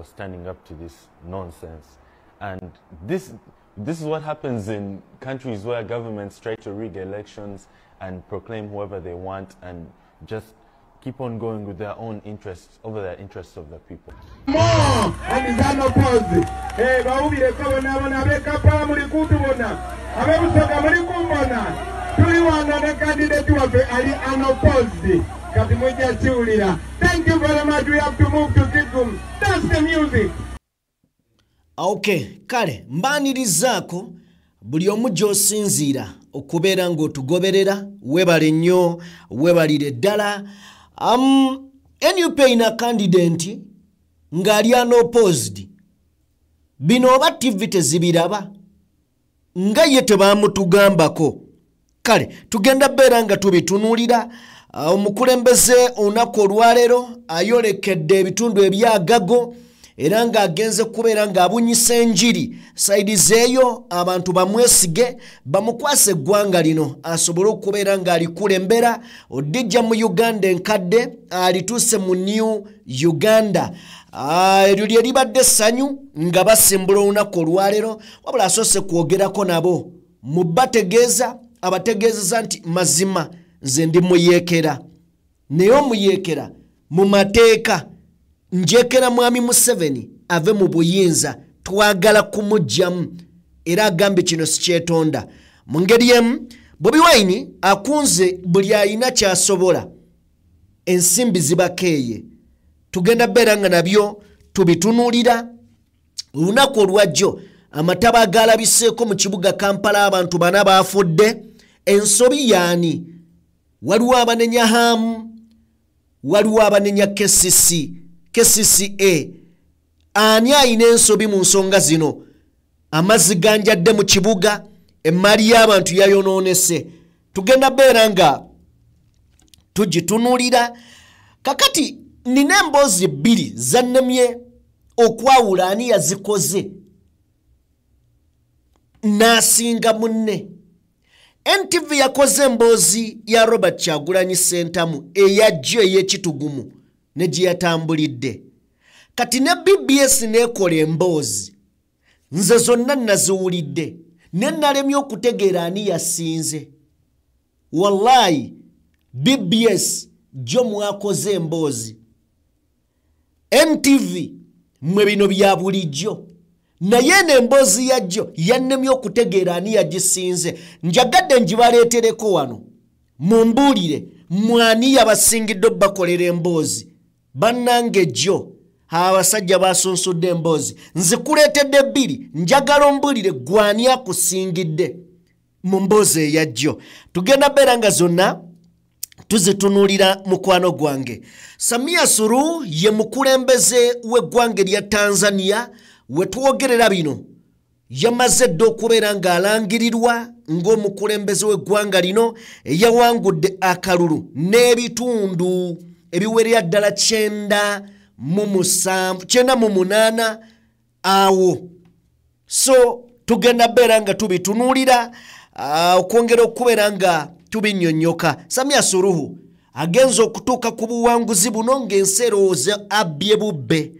standing up to this nonsense. And this is what happens in countries where governments try to rig elections and proclaim whoever they want and just keep on going with their own interests over the interests of the people. Thank you very much. We have to move to Kitgum. That's the music. Okay, kale mbanirizaako buli omu gy'osinziira okubeera ng'otugoberera, webale nnyo, webalire ddala. NUP erina candidate ng'ali unopposed. Bino oba TV tezibiraba nga ye tebamutugambako. Kale tugenda beera nga tubitunuulira. Omukulembeze olunaku olwaleero ayolekedde ebitundu ebyagago era ng'agenze kubeera ng'abunyisa enjiri sayidi zeeyo, abantu bamwesige bamukwase eggwanga lino asobole okubeera ng'alikulembera odijja mu Uganda enkadde alituuse mu New Uganda. Eryo lye libadde essanyu nga basimbula olunaku olwaleero, wabula asoose kwogerako nabo mu bategeeza, abategeezeza nti mazima nze ndi muyeekera, naye omuyeekera mu mateeka njekera mwami Museveni ave mu buyinza, twagala kumugyamu, era agambye kino sikyetonda. Mu ngeri emu Bobi Wine akunze buli alina kyasobola, ensimbi zibakeeye, tugenda beera nga nabyo tubitunuulira. Olunaku olwajjo amataba agalabiseeko mu kibuga Kampala, abantu bana baafudde. Ensobi yaani? Waliwo abanenya Hamu, waliwo abanenya KCC, KCCA. Ani ayina ensobi mu nsonga zino? Amazzi ganjadde mu kibuga, emmali y'abantu yayonoonese. Tugenda beera nga tugitunuulira. Kakati nina emboozi bbiri zannemye okwawula ani yazikoze n'asinga munne. NTV yakoze emboozi ya Robert Kyagulanyi Ssentamu eyajjo ey'ekitugumu ne gye yatambulidde. Kati ne BBS n'ekola emboozi, nze zonna naziwulidde ne nalemye okutegeera ani yasinze. Wallahi BBS gyo mwakoze emboozi, NTV mwe bino bya bulijjo, naye eno emboozi yajjo yannemye okutegeera ani yagisinze. Njagadde ngibaleetereko wano mumbuulire mwani yabasingidde obbakolera emboozi. Bannange jjo abasajja basunsudde emboozi, nzikuleetedde bbiri, njagala ombuulire gwani akusingidde mu mboozi eyajjo. Tugenda beera nga zonna tuzitunuulira mukwano gwange. Samia Suluhu ye mukulembeze w'eggwanga erya Tanzania. Wetwogerera bino yamaze dda okubeera ng'alangirirwa ng'omukulembeze w'eggwanga lino eyawangudde akalulu n'ebitundu ebiwerera ddala 97 98 awo. So tugenda beera nga tubitunuulira okwongera okubeera nga tubinnyonnyoka. Samia Suluhu agenze okutuuka ku buwanguzi buno ng'ensi erowooza abbye bubbe.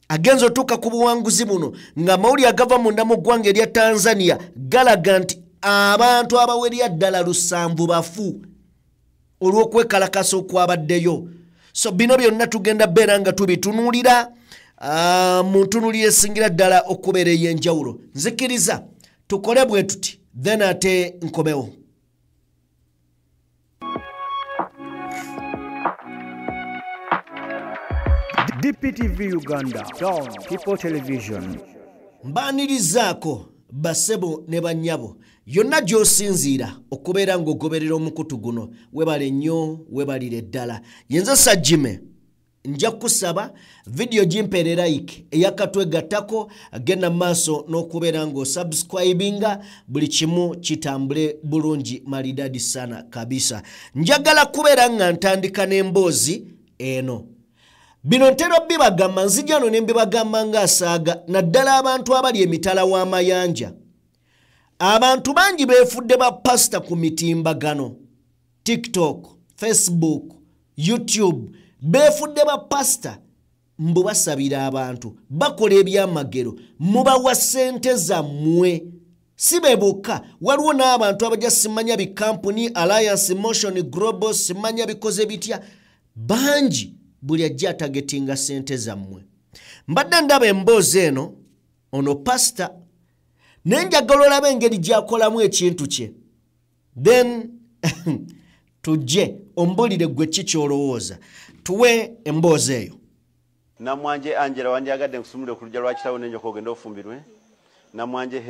Agenze otuuka ku buwanguzi buno ng'amawulire agava munda mu ggwanga erya Tanzania galaga nti abantu abawerera ddala 7 bafu olw'okwekalakasa okwabaddeyo. So bino byonna tugenda beera nga tubitunuulira mu ntunuulira esingira ddala okubeera ey'enjawulo. Nzikiriza tukole bwe tuti then ate nkomewo. DPTV Uganda, Dawn People Television. Mbanirizaako basebo ne bannyabo yonna gy'osinziira okubeera ng'ogoberera omukutu guno, webale nnyo, webalire ddala. Yenze Sajime, nja kusaba video gimpeere like eyakatwegattako, genda maaso n'okubeera ng'osubscribinga, buli kimu kitambule bulungi maridadi sana kabisa. Njagala kubeera nga ntandika n'emboozi eno. Bino ntera bibagamba, nzija no ne mbibagamba ng'asaaga, naddala abantu abali emitala w'amayanja. Abantu bangi beefudde ba pasita ku mitimbagano, TikTok, Facebook, YouTube, beefudde ba pasita. Mbu basabira abantu, bakola ebyamagero, mubawa ssente zammwe. Si be bokka, waliwo n'abantu abajja simanya bikampuni, Alliance Motion Global, simanya bikoze bitya, bangi buli ajja atagetinga ssente zammwe. Mbadde ndaba emboozi eno, ono pasita, naye njagala olabe engeri gy'akolamu ekintu kye, then tujje ombulire gwe ki ky'olowooza. Tuwe emboozi eyo. Namwanje Angela wandyagadde nkusumulire ku luggya lwa kitaawo n'ennyoko ogende ofumbirwe. Namwanje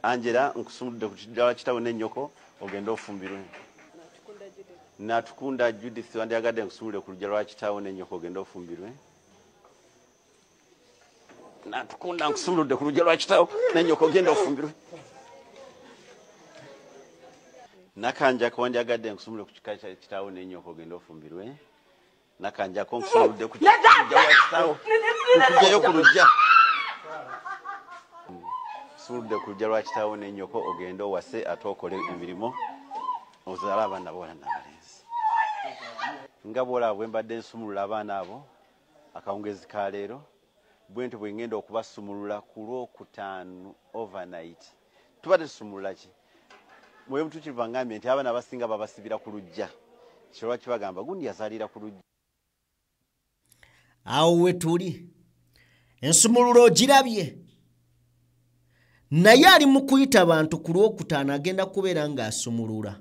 Angela nkusumulidde ku luggya lwa kitaawo n'ennyoko ogende ofumbirwe. Natukunda Judith wandyagadde nkusumulire ku luggya lwa kitaawo n'ennyoko ogende ofumbirwe. Natukunda nkusumulidde ku luggya lwa kitaawo n'ennyoko ogende ofumbirwe. Nakanjako wandyagadde nkusumulire ku kika kya kitaawo n'ennyoko ogende ofumbirwe. Nakanjako nkusumulidde ku luggya lwa kitaawo nkuggyayo ku luggya. Nkusumulidde ku luggya lwa kitaawo n'ennyoko ogende owase ate okole emirimu ozaale abaana abawala n'abalenzi. Nga bw'olaba bwe mbadde nsumulula abaana abo akawungeezi ka leero, bwe ntyo bwe ngenda okubasumulula ku Lwokutaano overnight. Tubadde tusumulula ki? Mwoyo Mutuukirivu angambye nti abaana abasinga babasibira ku luggya. Kyo lwaki bagamba gundi yazaalira ku luggya. Awo we tuli, ensumululo ogirabye, naye ali mu kuyita bantu ku Lwokutaano agenda kubeera ng'asumulula.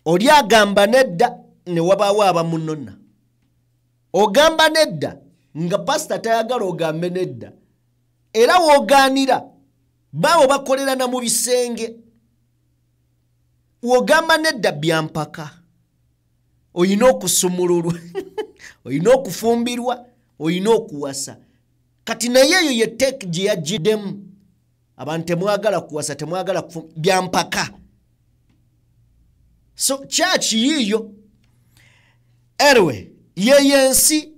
Oli agamba nedda ne wabaawo abamunona. Ogamba nedda nga pasita tayagala ogambe nedda, era w'ogaanira baawo bakolera na mu bisenge. W'ogamba nedda byampaka, oyina okusumululwa, oyina okufumbirwa, oyina okuwasa. Kati naye eyo ye teeki gye yajjiddemu. Abantu temwagala kuwasa, temwagala byampaka. So church yiyo. Anyway, ye yensi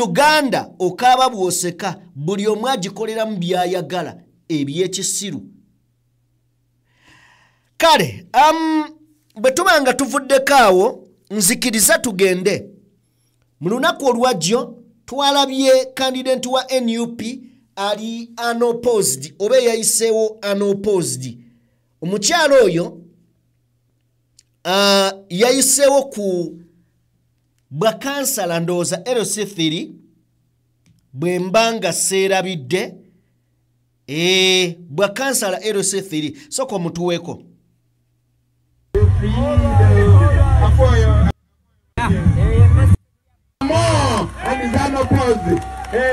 Uganda okaaba bw'oseka, buli omu agikoleramu by'ayagala eby'ekisiru. Kale bwe tuba nga tuvuddeko awo, nzikiriza tugende. Mu lunaku olwajjo twalabye candidate wa NUP ali unopposed, oba eyayiseewo unopposed. Omukyalo oyo yayiseewo ku bwa kansala ndowooza LC3 bwe mba nga seerabidde, bwa kansala LC3. Sooka omutuweeko.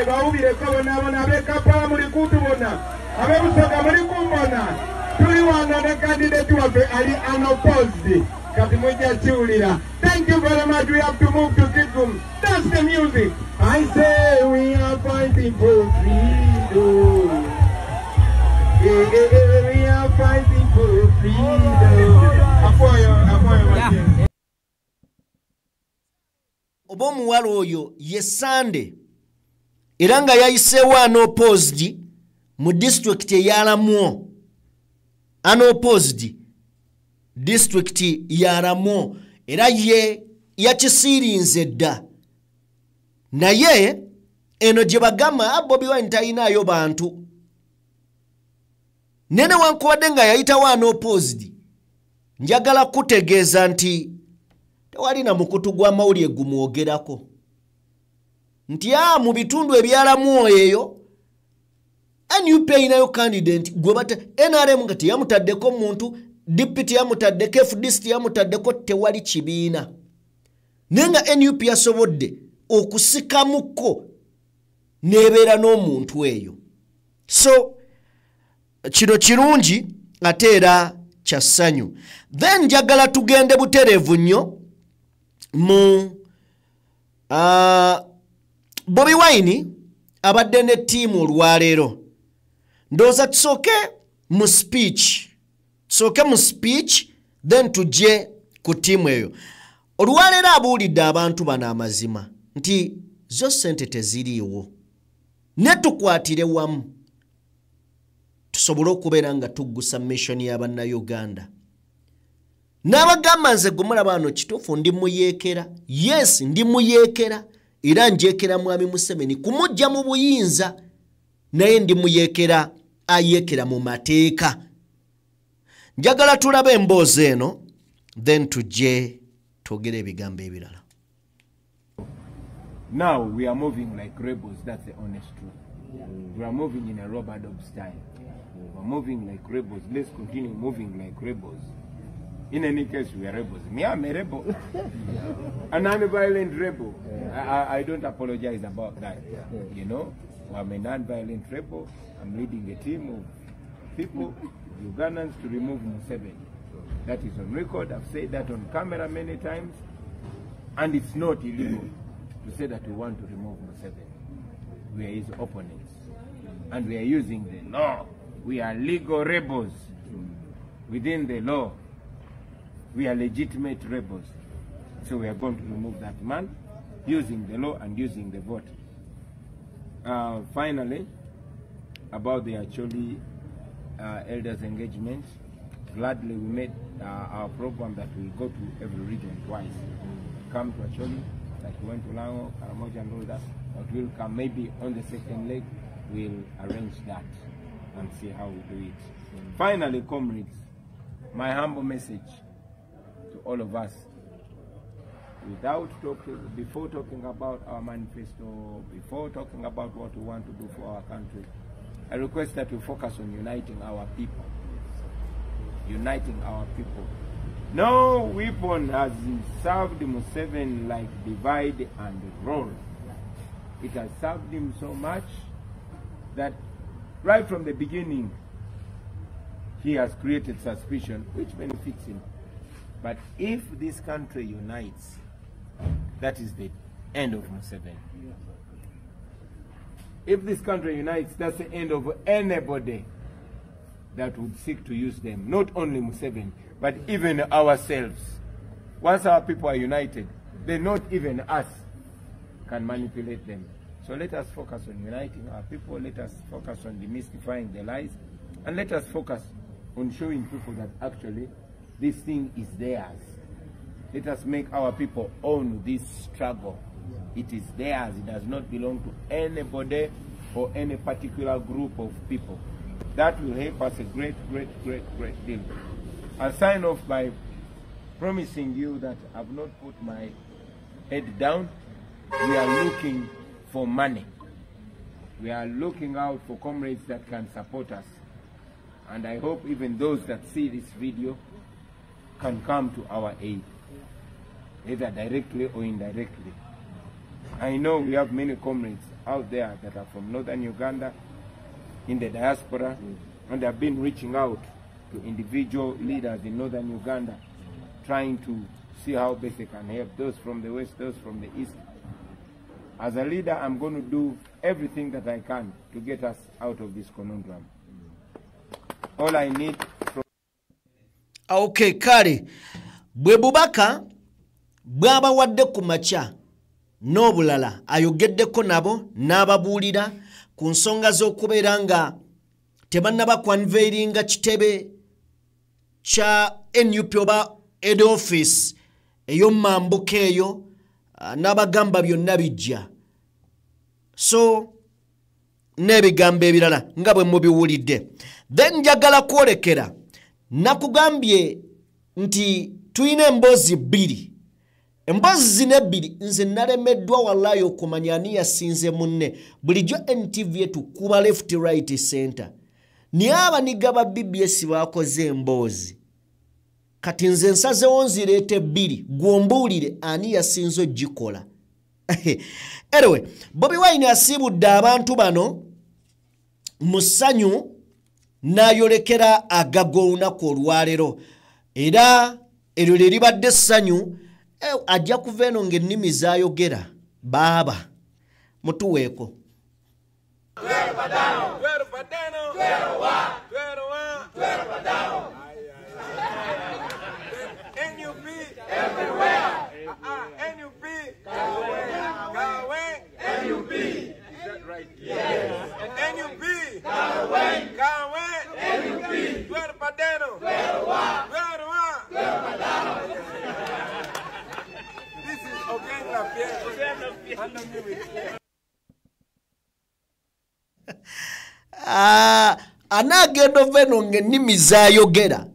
Bawubireko bonaabona ab'e Kampala muli kutubona, ab'e Busoga muli kumbona. Tuli wano ne candidate waffe ali unopposed. Kati mujja kiwulira. Thank you very much. We have to move to Kitgum. That's the music. I say we are fighting for freedom. We are fighting for freedom. Apoyo, apoyo. Oba omuwala oyo ye Sande, era nga yayiseewo unopposed mu disitulikiti ey'Alamwo. Unopposed disitulikiti y'Alamwo, era ye yakisiirinze dda. Naye eno gye bagamba Bobi Wine talinaayo bantu. Nene wankubadde nga yayitawo unopposed, njagala kutegeeza nti tewali na mukutu gw'amawulire gumwogerako. Nti mu bitundu eby'Alamwo eyo NUP erinayo candidate gwe bata NRM nga teyamutaddeko muntu, DP teyamutaddeko, FDC teyamutaddeko, tewali kibiina. Naye nga NUP yasobodde okusikamuko n'ebeera n'omuntu eyo. So kino kirungi ate era kya ssanyu. Then njagala tugende butereevu nnyo mu Bobi Wine abadde ne ttiimu olwaleero. Ndowooza tusooke mu speech, tusooke mu speech then tujje ku ttiimu eyo. Olwaleero abuulidde abantu bano amazima nti zo ssente teziriiwo, ne tukwatire wamu tusobole okubeera nga tuggusa mission y'Abannayuganda. N'abagamba nze gwe mulaba wano kituufu ndi muyeekera. Yes, ndi muyeekera. Era njekera mwami Museveni kumujja mu buyinza, naye ndi muyekera ayekera mu mateeka. Njagala tulabe emboozi eno, then tujje twogere ebigambo ebirala. Now we are moving like rebels, that's the honest truth. We are moving in a rubber dub style. We are moving like rebels. Let's continue moving like rebels. In any case, we are rebels. Me, I'm a rebel. A non-violent rebel. I don't apologize about that. You know, I'm a non-violent rebel. I'm leading a team of people, Ugandans, to remove Museveni. That is on record. I've said that on camera many times. And it's not illegal to say that we want to remove Museveni. We are his opponents. And we are using the law. We are legal rebels within the law. We are legitimate rebels. So we are going to remove that man using the law and using the vote. Finally, about the Acholi elders engagement, gladly we made our program that we go to every region twice. Come to Acholi, like we went to Lango, Karamoja and all that, but we'll come maybe on the second leg, we'll arrange that and see how we do it. Finally, comrades, my humble message to all of us, before talking about our manifesto, before talking about what we want to do for our country, I request that we focus on uniting our people. Uniting our people. No weapon has served Museveni like divide and rule. It has served him so much that right from the beginning, he has created suspicion, which benefits him. But if this country unites, that is the end of Museveni. If this country unites, that's the end of anybody that would seek to use them. Not only Museveni, but even ourselves. Once our people are united, then not even us can manipulate them. So let us focus on uniting our people. Let us focus on demystifying the lies. And let us focus on showing people that actually this thing is theirs. Let us make our people own this struggle. It is theirs. It does not belong to anybody or any particular group of people. That will help us a great, great, great, great deal. I'll sign off by promising you that I've not put my head down. We are looking for money. We are looking out for comrades that can support us. And I hope even those that see this video can come to our aid, either directly or indirectly. I know we have many comrades out there that are from northern Uganda, in the diaspora, and they have been reaching out to individual leaders in northern Uganda, trying to see how best they can help those from the west, those from the east. As a leader, I'm going to do everything that I can to get us out of this conundrum. All I need from... Okay, kale bwe bubaka bwabawadde ku makya n'obulala ayogeddeko nabo n'ababuulira ku nsonga z'okubeera nga tebannaba kwanveiringa kitebe kya NUP oba head office ey'omumambuka eyo, n'abagamba byonna bijja. So n'ebigambo ebirala nga bwe mubiwulidde. Then njagala kwolekera, nakugambye nti tulina emboozi bbiri. Emboozi zino ebbiri nze nalemeddwa wallahi okumanya ani yasinze munne. Bulijjo NTV etukuba left right center. Naye abaniga ba BBS bakoze emboozi. Kati nze nsazeewo nzireeta ebbiri, gw'ombuulire ani yasinze ogikola. Anyway, Bobi Wine asiibudde abantu bano mu ssanyu n'ayolekera agago olunaku olwaleero. Era eryo lye libadde essanyu, ajja kuva eno ng'ennimi z'ayogera. Baaba mutuweeko. This is Ogenga Pierre. Anaagenda ova eno ng'ennimi zaayogera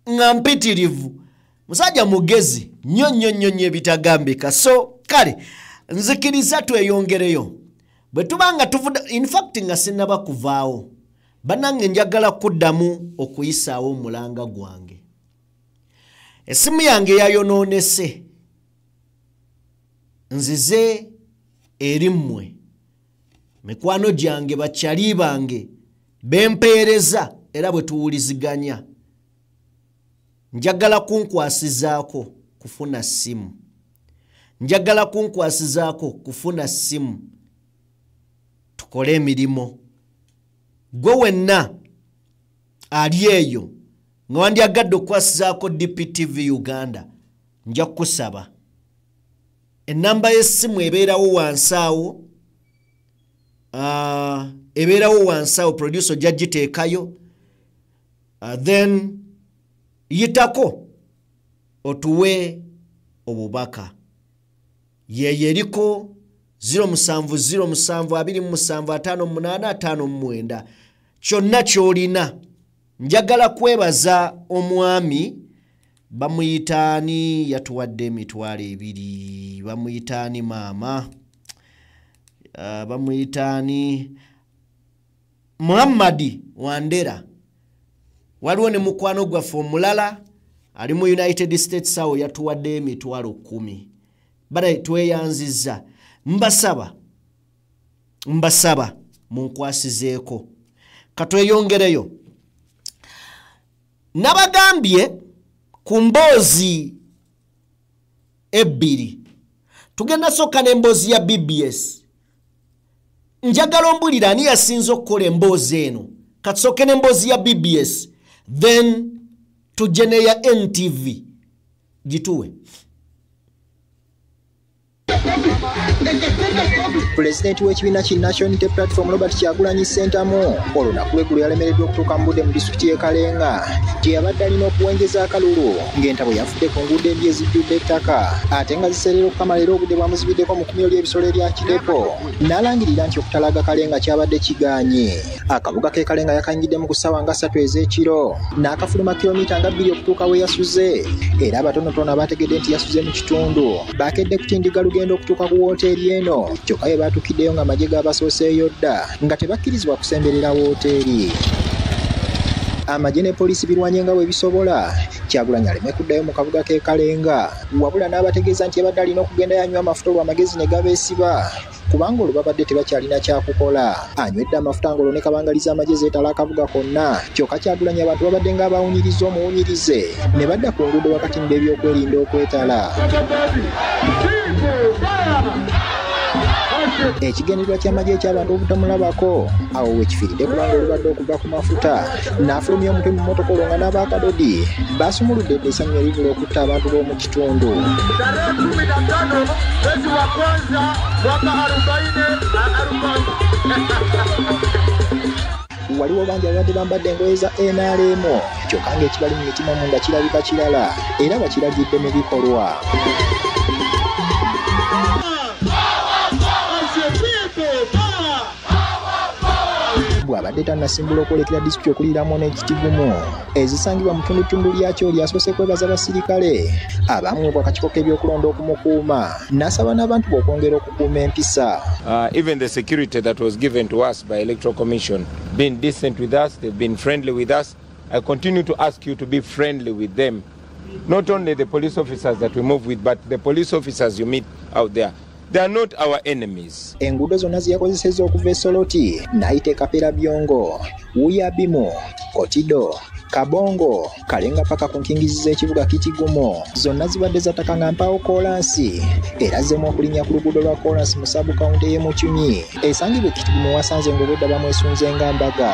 nga mpitirivu. Musajja mugezi nnyo nnyo nnyo nnyo ebitagambika. So kale nzikiriza tweyongereyo bwe tuba nga tuvudde. In fact nga sinnaba kuvaawo, bannange, njagala kuddamu okuyisaawo omulanga gwange. Essimu yange yayonoonese. Nzize eri mmwe, mikwano gyange, bakyali bange bempeereza era bwe tuwuliziganya. Njagala kunkwasizaako kufuna ssimu, njagala kunkwasizaako kufuna ssimu tukole emirimu. Gwe wenna ali eyo nga wandyagadde okukwasizaako DPTV Uganda, nja kukusaba ennamba y'essimu ebeerawo wansi awo, ebeerawo wansi awo, producer ojja giteekayo. Then yitako otuwe obubaka. Yeyo eriko 0707 27 58 59. Kyonna ky'olina. Njagala kwebaza omwami bamuyitaani yatuwadde 20,000, bamuyitaani maama, bamuyitaani Muhammadi Wandera. Waliwo ne mukwano gwaffe omulala ali mu United States awo yatuwadde 10,000. Bale tweyanzizza. Mbasaba, mbasaba munkwasizeeko. Katweyongereyo. Nabagambye ku mboozi ebbiri. Tugenda sooka n'emboozi ya BBS. Njagala ombulira ani yasinze okukola emboozi eno. Katusooke n'emboozi ya BBS, then tujje n'eya NTV. Gituwe. Pulezidenti w'ekibiina ki National Unity Platform Robert Kyagulanyi Ssentamu olunaku lw'eggulo yalemereddwa okutuuka mu budde mu disitulikiti y'e Kalenga gye yabadde alina okuwenjeza akalulu ng'entabwe yafudde ku nguudo embi ezijjudde ettaka ate nga ziseerera okukamala, era obudde bwamuzibiddeko mu kkumiro ly'ebisolo erya Kidepo n'alangirira nti okutalaga Kalenga kyabadde kigaanye. Akabuga k'e Kalenga yakayingiddemu ku ssaawa nga 3 ez'ekiro n'akafuluma kilomita nga 2 okutuuka we yasuze, era abatonotono abategedde nti yasuze mu kitundu bakedde kutindiga lugendo okutuuka ku wooteeri eno, kyokka bwe baatukiddeyo ng'amagye gabasooseeyo dda nga tebakkirizibwa kusemberera wooteeri. Amagye ne poliisi birwanye nga bwe bisobola Kyagulanyi aleme kuddayo mu kabuga k'e Kalenga, wabula n'abategeeza nti yabadde alina okugenda yanywa amafuta olw'amagezi ne gabeesiba kubanga olwo babadde tebakyalina kyakukola. Anywedde amafuta ng'olwo ne kabangaliza amagye zeetala akabuga konna, kyokka Kyagulanyi abantu babadde ng'abawunyiriza omuwunyirize ne badda ku nguudo wakati mu b'ebyokwerinda okwetala. Ekigendererwa ky'amagye eky'abantu obutamulabako awo wekifiiridde kubanga olubadde okuva ku mafuta n'afulumya omutwe mu mmotoka olwo nga n'abaakadodi baasumuludde edda essanyu erivula okutta abantu b'omu kitundu. Tarehe 15 mwezi wa kwanza mwaka 40. Waliwo bangi ababadde bambadde engoye za NRM kyokka ng'ekibali mu mitima munda kirabika kirala era bakiragidde mu bikolwa. Bw'abadde tannasimbula okwolekera disitulikiti okuliiramu n'ekitigumu ezisangibwa mu ttundutundu lyakyo, lyasoose kwebaza basirikale abamuweebwa akakiiko k'ebyokulonda okumukuuma n'asaba n'abantu b'okwongera okukuuma empisa. Even the security that was given to us by Electoral Commission, been decent with us, they've been friendly with us. I continue to ask you to be friendly with them. Not only the police officers that we move with, but the police officers you meet out there. They are not our enemies. Enguudo zonna ze yakozesezza okuva e Soroti n'ayita e Kapera Byongo, Wuyabimu, Kotido, Kabongo, Kalenga paka ku nkingizi z'ekibuga Kitigumu zonna zibadde za ttaka nga mpaawo koolansi, era azzeemu okulinnya ku luguudo lwa koolansi mu saabu kawunti ey'e Mukyunyi esangibwa e Kitigumu wasanze ng'obwedda bamwesunze nga mbaga.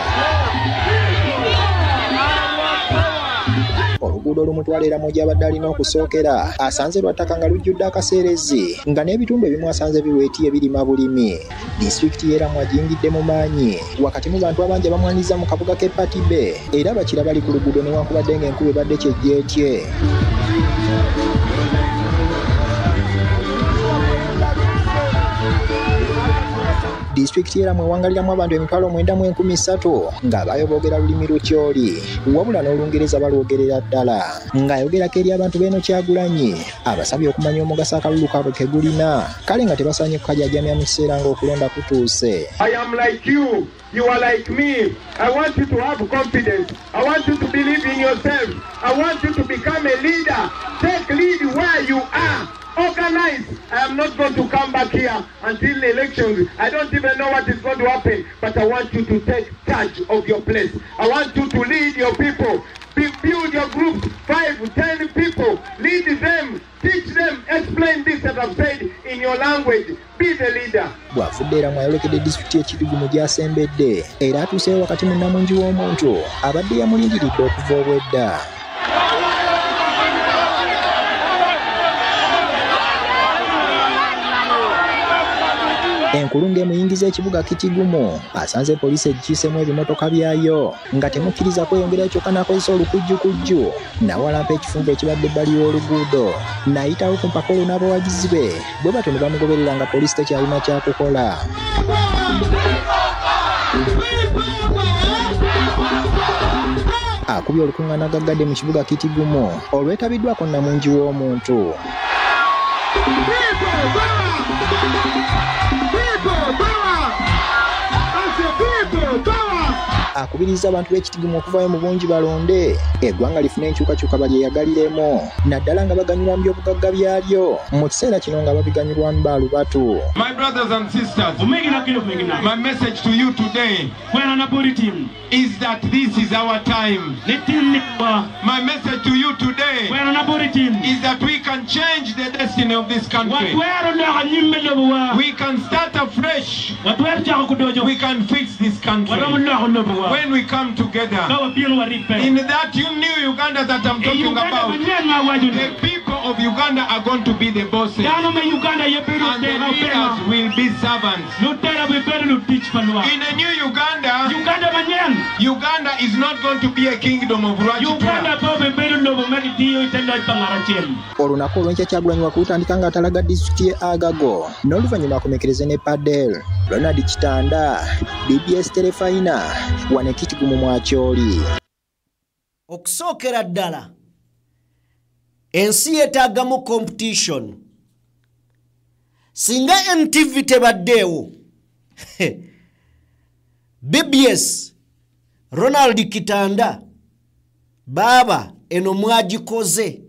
Oluguudo olumutwala era mu gy'abadde alina okusookera asanze lwa ttaka nga lujjudde akaseerezi nga n'ebitundu ebimu asanze biweetiye birima bulimi. Disitulikiti y'e Lamwa agiyingidde mu maanyi wakati mu bantu abangi abamwaniriza mu kabuga k'e Patibe era bakira bali ku luguudo newankubadde ng'enkuba ebadde kyejjeekye. Disitulikiti era mwewangaliramu abantu 903,000 ng'abaayo boogera lulimi Lukyoli wabula n'Olungereza balwogerera ddala. Ng'ayogerako eri abantu b'eno Kyagulanyi abasabye okumanya omugaso akalulu kaabwe ke gulina kale nga tebasaanye kukajajamya mu kiseera ng'okulonda kutuuse. I am like you. You are like me. I want you to have confidence. I want you to believe in yourself. I want you to become a leader. Take lead where you are. Organize. I am not going to come back here until the elections. I don't even know what is going to happen, but I want you to take charge of your place. I want you to lead your people. Build your group, 5, 10 people. Lead them, teach them, explain this that I've said in your language. Be the leader. Bw'afudde era mwayolekedde disitulikiti y'Ekiddugumu gy'asembedde era atuuseewo wakati mu nnamungi w'omuntu abadde yamulindiridde okuva obwedda. Enkulungo emuyingiza ekibuga Kitigumu asanze poliisi egikiisemu ebimotoka byayo nga temukkiriza kweyongerayo kyokka n'akozesa olukujjukujju n'awalampa ekifunvu ekibadde ebbali w'oluguudo n'ayitawo ku mpaka olwo n'abawagizi be bwe batyo ne bamugoberera nga poliisi tekyalina kyakukola. Akubye olukuŋŋaana gaggadde mu kibuga Kitigumu olwetabiddwako nnamungi w'omuntu. Akubiriza abantu b'Ekitigumu okuvaayo mu bungi balonde eggwanga lifune enkyukakyuka balyeyagaliremu naddala nga baganyulwa mu byobugagga byalyo mu kiseera kino nga babiganyulwamu baalubatu. My brothers and sisters, my message to you today is that this is our time. My message to you today is that we can change the destiny of this country. We can start afresh. We can fix this country. When we come together, in that new Uganda that I'm talking about, the people of Uganda are going to be the bosses, and the leaders will be servants. In a new Uganda, Uganda is not going to be a kingdom of Rwanda. Olunaku olw'enkya Kyagulanyi wakulutandika ng'atalaga disitulikiti y'e Agago n'oluvannyuma akomekereze ne Padel. Ronald Kitanda, BBS Terefayina, wano e Kitigumu mu Acholi. Okusookera ddala ensi yeetaagamu competition. Singa NTV tebaddeewo, BBS, Ronald Kitanda, baaba eno mwagikoze.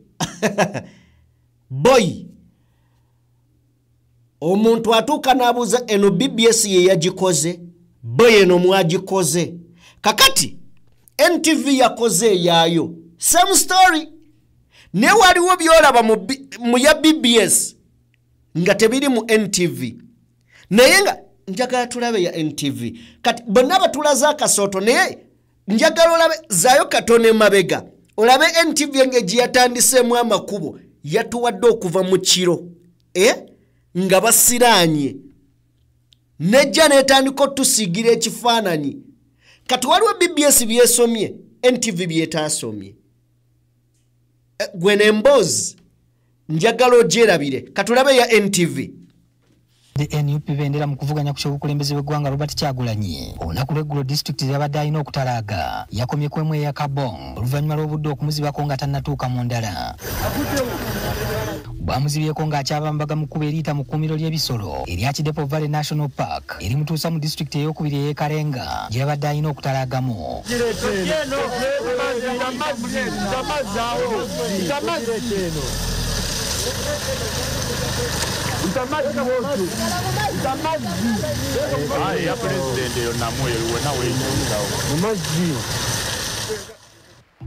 Boy, omuntu atuuka n'abuuza eno BBS ye yagikoze, boy eno mwagikoze. Kakati NTV yakoze eyaayo, same story. Ne waliwo by'olaba mu ya BBS nga tebiri mu NTV, naye nga njagala tulabe ya NTV. Kati bonna batulaze akasooto, naye njagala olabe zaayo katono emabega olabe NTV engeri yatandiseemu amakubo yatuwadde okuva mu kiro nga basiraanye nejja n'etandika otusiigira ekifaananyi. Kati waliwo BBS byesomye, NTV byetaasomye. Gwe n'emboozi njagala ogyerabire. Katulabe ya NTV. The NUP bendera mu kuvuganya ku ky'obukulembeze bw'eggwanga Robert Kyagulanyi olunaku lw'eggulo disitulikiti yabadde alina okutalaaga yakomye ku emu eya Kabong oluvannyuma lw'obudde okumuzibako nga tannatuuka mu ndala. Bwamuzibyeko ng'akyabambaga mu kkubo eriyita mu kkuumiro ly'ebisolo erya Kidepo Valley National Park erimutuusa mu disitulikiti ey'okubiri ey'e Karenga gye yabadde alina okutalagamu.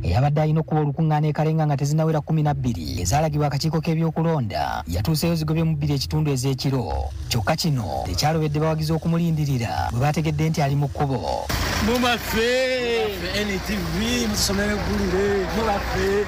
Eyabadde alina okuba olukuŋŋaana e Karenga nga tezinnawera 12 ezaalagibwa akakiiko k'ebyokulonda yatuuseeyo zigobye mu 2:15 ez'ekiro. Kyokka kino tekyalobedde bawagizi okumulindirira bwe baategedde nti ali mu kkubo. Mubaffe NTV musomere eggulire mubaffe.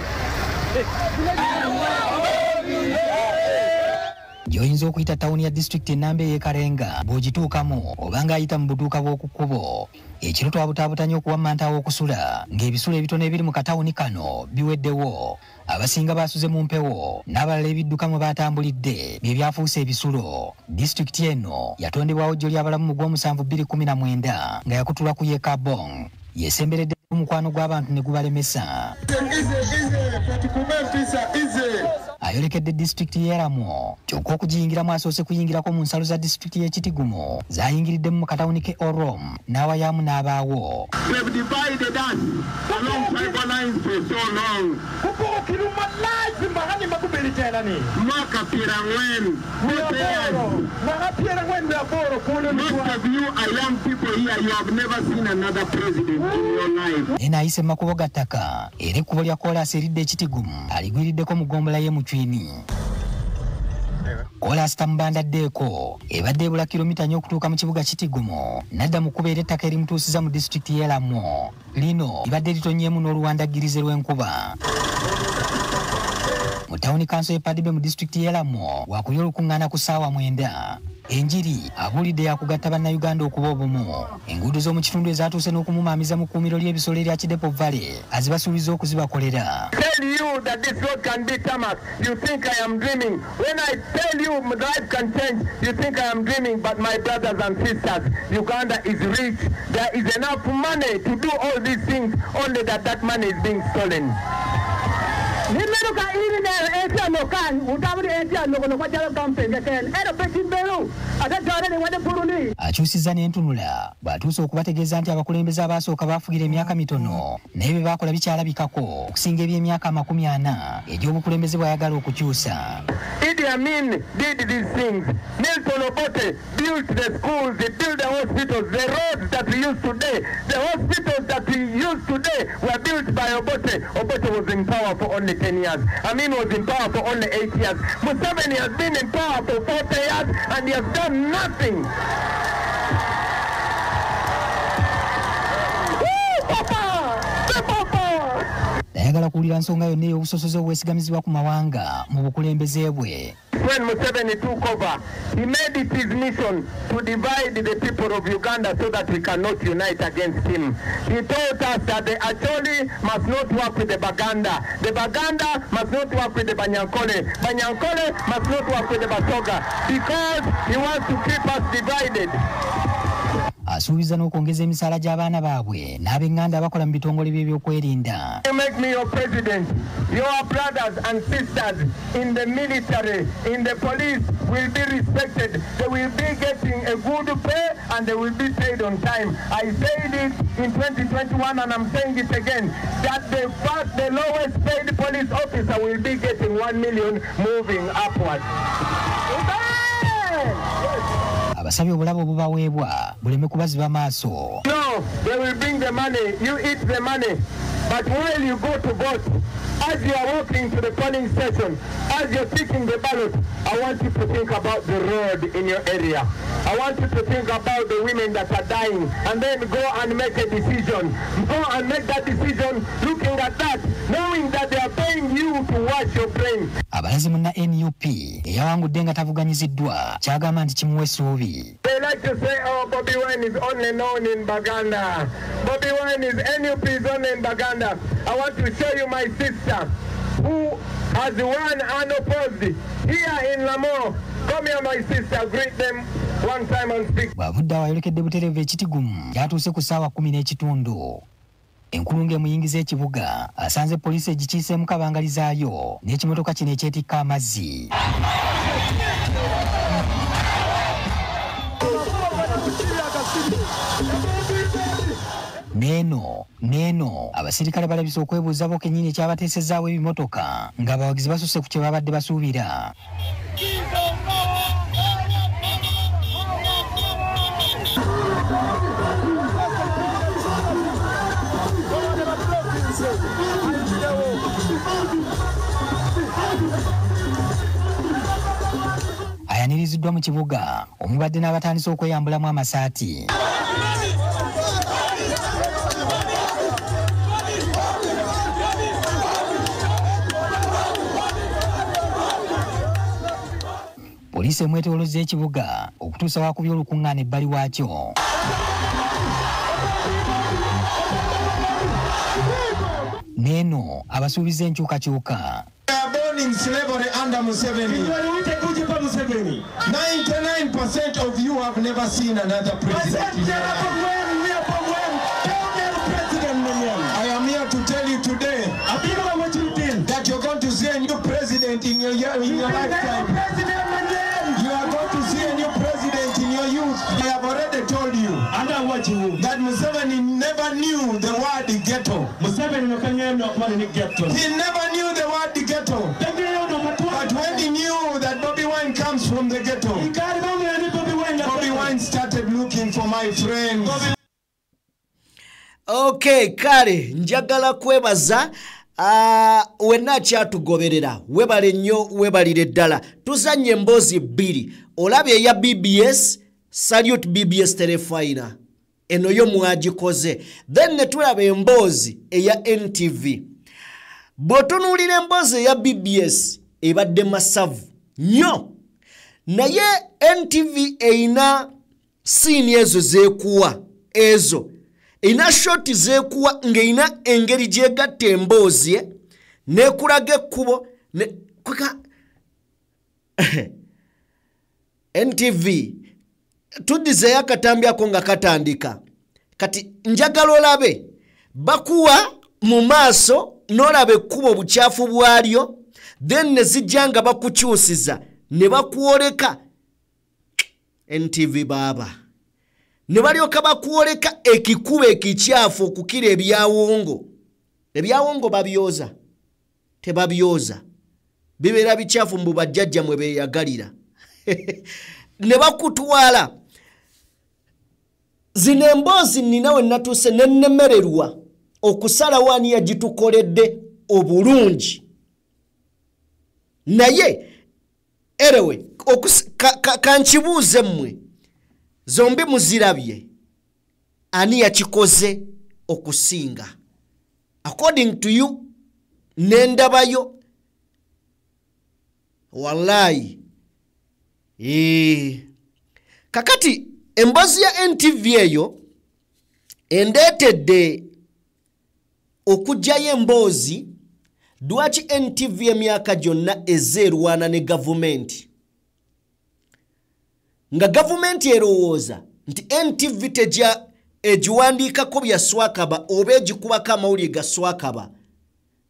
Gy'oyinza okuyita tawuni ya disitulikiti ennamba ey'e Karenga bw'ogituukamu obanga ayita mu buduuka bw'oku kkubo. Ekiro twabutaabutanye okuwammanta aw'okusula ng'ebisulo ebitono ebiri mu katawuni kano biweddewo. Abasinga baasuze mu mpewo n'abalala ebidduka mwe baatambulidde bye byafuuse ebisulo. Disitulikiti eno yatondebwawo jjo ly'abalamu mu Gwomusanvu 2019 nga yakutulwa ku Yekabong. Yesemberedde omukwano gw'abantu ne gubalemesa. Ayolekedde disitulikiti y'e Lamwo kyokka okugiyingiramu asoose kuyingirako mu nsalo za disitulikiti y'e Kitigumu zaayingiriddemu mu katawuni k'e Orom n'awayaamu n'abaawo. Naye n'ayise mu makubo ga ttaka era ekkubo lya koolaasi eridda e Kitigumu aligwiriddeko mu ggombolola y'e Mucwini. Koolaasi tamubandaddeeko ebadde ebula kilomita nnya okutuuka mu kibuga Kitigumu n'adda mu kkubo era ettaka erimutuusiza mu disitulikiti y'e Lamwo. Lino libadde litonyeemu n'oluwandaggirize lw'enkuba. Mu tawuni kanso y'e Padibe mu disitulikiti y'e Lamwo waakulya olukuŋŋaana ku ssaawa 9. Enjiri abuulidde yakugatta bannayuganda okuba obumu. Enguudo z'omu kitundu ezaatuuse n'okumumaamiza mu kkuumiro ly'ebisolo erya Kidepo Valley azibasuubiza okuzibakolera. Tell you that this road can be tarmac, you think I am dreaming. When I tell you life can change, you think I am dreaming. But my brothers and sisters, Uganda is rich. There is enough money to do all these things, only that that money is being stolen. Akyusizza n'entunula bw'atuuse okubategeeza nti abakulembeze abaasooka baafugira emyaka mitono naye bye baakola bikyalabikako okusinga eby'emyaka 40 egy'obukulembeze bw'ayagala okukyusa. Idi Amin did these things. Milton Obote built the schools, he built the hospitals, the roads that we use today. The hospitals that we use today were built by Obote. Obote was in power for only 10 years. Amin was in power for only 8 years. Museveni has been in power for 40 years and he has done nothing. Ayagala kuwulira nsonga yonna ey'obusosoze obwesigamizibwa ku mawanga mu bukulembeze bwe. When Museveni took over, he made it his mission to divide the people of Uganda so that we cannot unite against him. He taught us that the Acholi must not work with the Baganda. The Baganda must not work with the Banyankole. Banyankole must not work with the Basoga because he wants to keep us divided. Asuubiza n'okwongeza emisaala gy'abaana baabwe n'ab'eŋŋanda abakola mu bitongole by'ebyokwerinda. You make me your president. Your brothers and sisters in the military, in the police will be respected. They will be getting a good pay and they will be paid on time. I said it in 2021 and I'm saying it again, that the lowest paid police officer will be getting 1 million moving upward. Abasabye obulabo obubaweebwa buleme kubaziba maaso. No, they will bring the money, you eat the money. But while you go to vote, as you are walking to the polling station, as you're picking the ballot, I want you to think about the road in your area. I want you to think about the women that are dying, and then go and make a decision. Go and make that decision looking at that, knowing that they are paying you to wash your brain. Abalazi munna NUP eyawangudde nga tavuganyiziddwa kyagamba nti kimuwa essuubi. They like to say, oh, Bobi Wine is only known in Baganda. Bobi Wine is NUP is only in Baganda. I want to show you my sister who has won unopposed here in Lamwo. Come here, my sister, greet them one time and speak. Bw'avudde awo ayolekedde butereevu Ekitigumu gy'atuuse ku ssaawa 10:15. Enkulungo emuyingiza ekibuga asanze poliisi egikiiseemu kabangalizaayo n'ekimotoka kino ekyetikka amazzi. Neeno abasirikale balabise okwebuuza bo kennyini ekyabateesezaawo ebimotoka ng'abawagizi basusse ku kye babadde basuubira. Ayaniriziddwa mu kibuga omubadde n'abatandise okweyambulamu amasaati. Poliisi emwetoolozza ekibuga okutuusa wakubye olukuŋŋaana ebbali waakyo. N'eno abasuubiza enkyukakyuka. Burning slavery under Museveni. 99% of you have never seen another president. I am here to tell you today that you're going to see a new president in your lifetime. You are going to see a new president in your youth. I have already told you that Museveni never knew the word ghetto. He never knew the word ghetto. But when he knew that Bobi Wine comes from the ghetto, Bobi Wine started looking for my friends. Okay, kale njagala kwebaza wenna akyatugoberera, webale nnyo, webalire ddala. Tuzanye emboozi bbiri, olabye eya BBS, salute BBS Terefayina, eno yo mwagikoze. Then ne tulaba emboozi eya NTV. Bw'otunuulira emboozi eya BBS ebadde masavu nnyo, naye NTV erina siini ezo zeekuwa, ezo erina shoti zeekuwa ng'erina engeri gyegatta emboozi n'ekulaga ekkubo kweka NTV tuddizeeyo akatambi ako nga katandika. Kati njagala olabe bakuwa mu maaso n'olaba ekkubo obukyafu bwalyo, then ne zijja nga bakukyusiza ne bakwoleka NTV baaba ne balyoka bakwoleka ekikubo ekikyafu okukira ebyawongo. Ebyawongo babyoza tebabyoza, bibeera bikyafu mbu bajjajja mwe beeyagalira. Ne bakutwala. Zino emboozi nnina we natuuse ne nnemererwa okusalawo ani yagitukoledde obulungi, naye erewe kankibuuze mmwe zombi muzirabye, ani yakikoze okusinga? According to you nendabayo, wallahi. Kakati emboozi ya NTV eyo endeetedde okuggyayo emboozi lwaki NTV emyaka gyonna ez'erwana ne gavumenti, nga gavumenti erowooza nti NTV tejja egiwandiikako bya swakaba oba egikubako amawulire ga swakaba,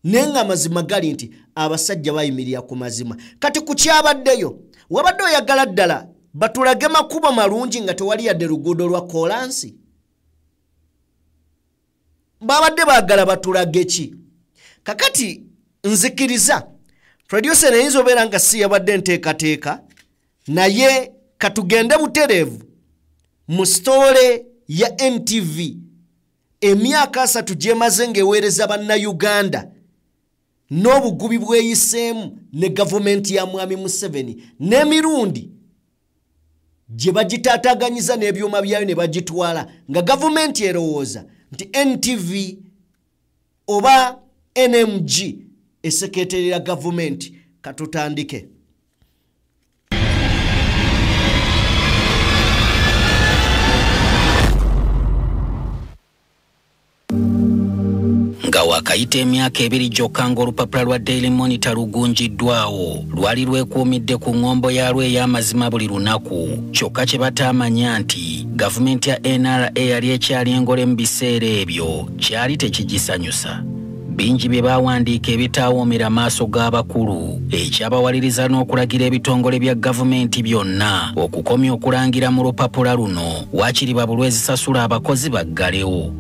naye nga amazima gali nti abasajja bayimirira ku mazima. Kati ku kyabaddeyo, wabadde oyagala ddala batulage makubo malungi nga tewali yadde luguudo lwa koolansi? Babadde baagala batulage ki? Kakati nzikiriza producer eyinza obeera nga si yabadde nteekateeka, naye katugende butereevu mu sitole ya NTV emyaka 3 gyemaze ng'eweereza bannayuganda n'obugubi bweyiseemu ne gavumenti ya Mwami Museveni n'emirundi gye bagitaataaganyiza n'ebyuma byayo ne bagitwala, nga gavumenti erowooza nti NTV oba NMG eseketerera gavumenti. Katutandike. Nga wakayita emyaka 2 gyokka ng'olupapula lwa Daily Monitor lugunjiddwawo, lwali lwekuumidde ku ŋŋombo yaalwo ey'amazima buli lunaku. Kyokka kye bataamanya nti gavumenti ya NRA yali ekyali engole mu biseera ebyo kyali tekigisanyusa. Bingi bye baawandiika ebitaawoomera maaso g'abakulu, ekyabawaliriza n'okulagira ebitongole bya gavumenti byonna okukomya okulangira mu lupapula luno, waakiri babulwe ezisasula abakozi baggalewo.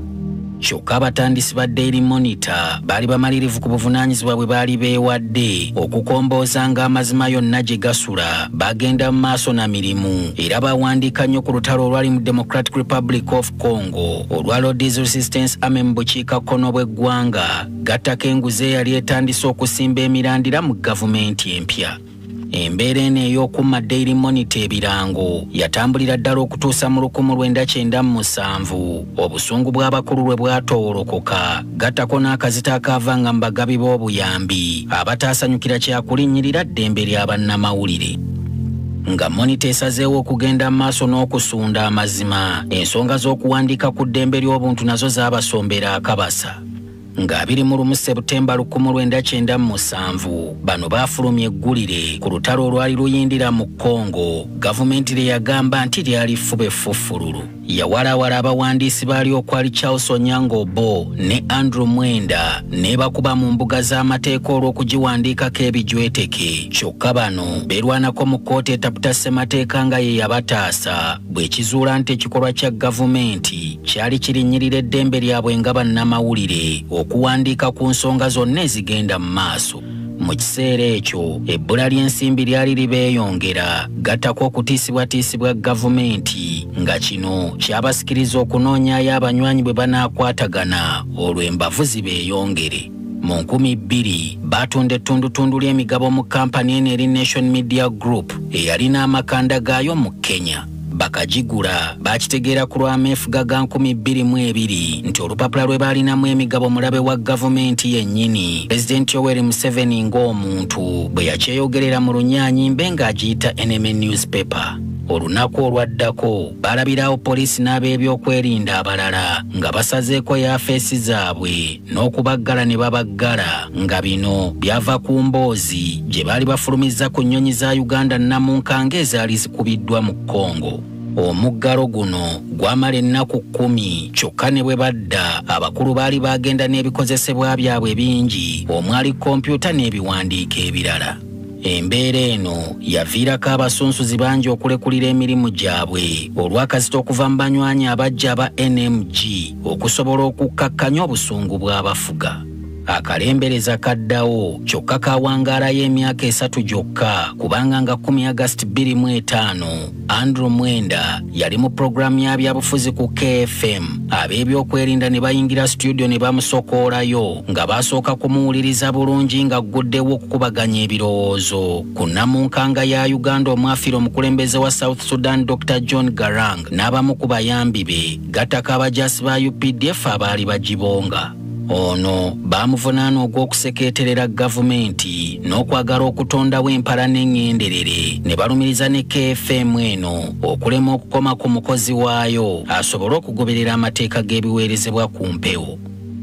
Kyokka abatandisi ba Daily Monitor baali bamalirivu ku buvunaanyizibwa bwe baali beewadde okukomboozanga amazima yonna gye gasula. Bagenda mu maaso na mirimu era bawandiika nnyo ku lutalo olwali mu Democratic Republic of Congo olwa Lord's Resistance Army mu bukiikakkono bw'eggwanga, gattako enguzi eyali etandise okusimba emirandira mu gavumenti empya. Embeera eno ey'okumma Daily Monitor ebirango yatambulira ddala okutuusa mu 1997 obusungu bw'abakulu lwe bwatoowolokoka, gattako n'akazito akaavanga mu bagabi b'obuyambi abataasanyukira kyakulinnyirira ddembe lya bannamawulire. Nga Monitor esazeewo okugenda mu maaso n'okusunda amazima, ensonga z'okuwandiika ku ddembe ly'obuntu nazo zaabasombera akabasa. Nga 21 Sebutemba 1997 bano baafulumya eggulire ku lutalo olwali luyindira mu Congo, gavumenti lye yagamba nti lyali ffube ffufululu. Yawalawala abawandiisi baali okwali Charles Onyango Bo ne Andrew Mwenda ne bakuba mu mbuga z'amateeka olw'okugiwandiikako ebijweteke. Kyokka bano beerwanako mu kkooti etaputa ssemateeka nga ye yabataasa bw'ekizuula nti ekikolwa kya gavumenti kyali kirinnyirira eddembe lyabwe nga bannamawulire okuwandiika ku nsonga zonna ezigenda mu maaso. Mu kiseera ekyo ebbula ly'ensimbi lyali libeeyongera, gattako okutiisibwatiisibwa gavumenti nga kino kyabasikiriza okunoonyaayo abanywanyi bwe banaakwatagana olwo embavu zibeeyongere. Mu 2000 baatunda ettundutundu ly'emigabo mu kampani eno eri Nation Media Group eyalina amakanda gaayo mu Kenya. Bakagigula bakitegeera ku lw'ameefuga ga 2002 nti olupapula lwe baalinamu emigabo mulabe wa gavumenti yennyini Pulezidenti Yoweri Museveni ng'omuntu bwe yakyeyogerera mu lunyaanyimbe ng'agiyita Enemy Newspaper. Olunaku olwaddako balabirawo poliisi n'ab'ebyokwerinda abalala nga basazeeko yafeesi zaabwe n'okubaggala ne babaggala, nga bino byava ku mboozi gye baali bafulumizza ku nnyonyi za Uganda nnamunkanga ezaali zikubiddwa mu Congo. Omuggalo guno gwamala ennaku 10, kyokka ne bwe badda abakulu baali bagenda n'ebikozesebwa byabwe bingi omwali kompyuta n'ebiwandiiko ebirala. Embeera eno yaviirako abasunsuzi bangi okulekulira emirimu gyabwe olw'akazito okuva mu banywanyi abajja aba NMG okusobola okukkakkanya obusungu bw'abafuga. Akalembereza kaddawo kyokka kawangaalayo emyaka 3 gyokka, kubanga nga 10 August 2005 Andrew Mwenda yali mu pulogulaamu ya byabufuzi ku KFM. Ab'ebyokwerinda ne bayingira studio ne bamusokoolayo nga basooka kumuwuliriza bulungi ng'agguddewo okukubaganya ebirowoozo ku nnamunkanga ya Uganda omwafiira omukulembeze wa South Sudan Dr. John Garang n'abamu ku bayambi be, gattako abajaasi ba UPDF abaali bagibonga. Ono baamuvunaana ogw'okusekeeterera gavumenti n'okwagala okutondawo empala n'eŋŋenderere ne balumiriza ne KFM eno okulema okukoma ku mukozi waayo asobole okugoberera amateeka g'ebiweerezebwa ku mpewo.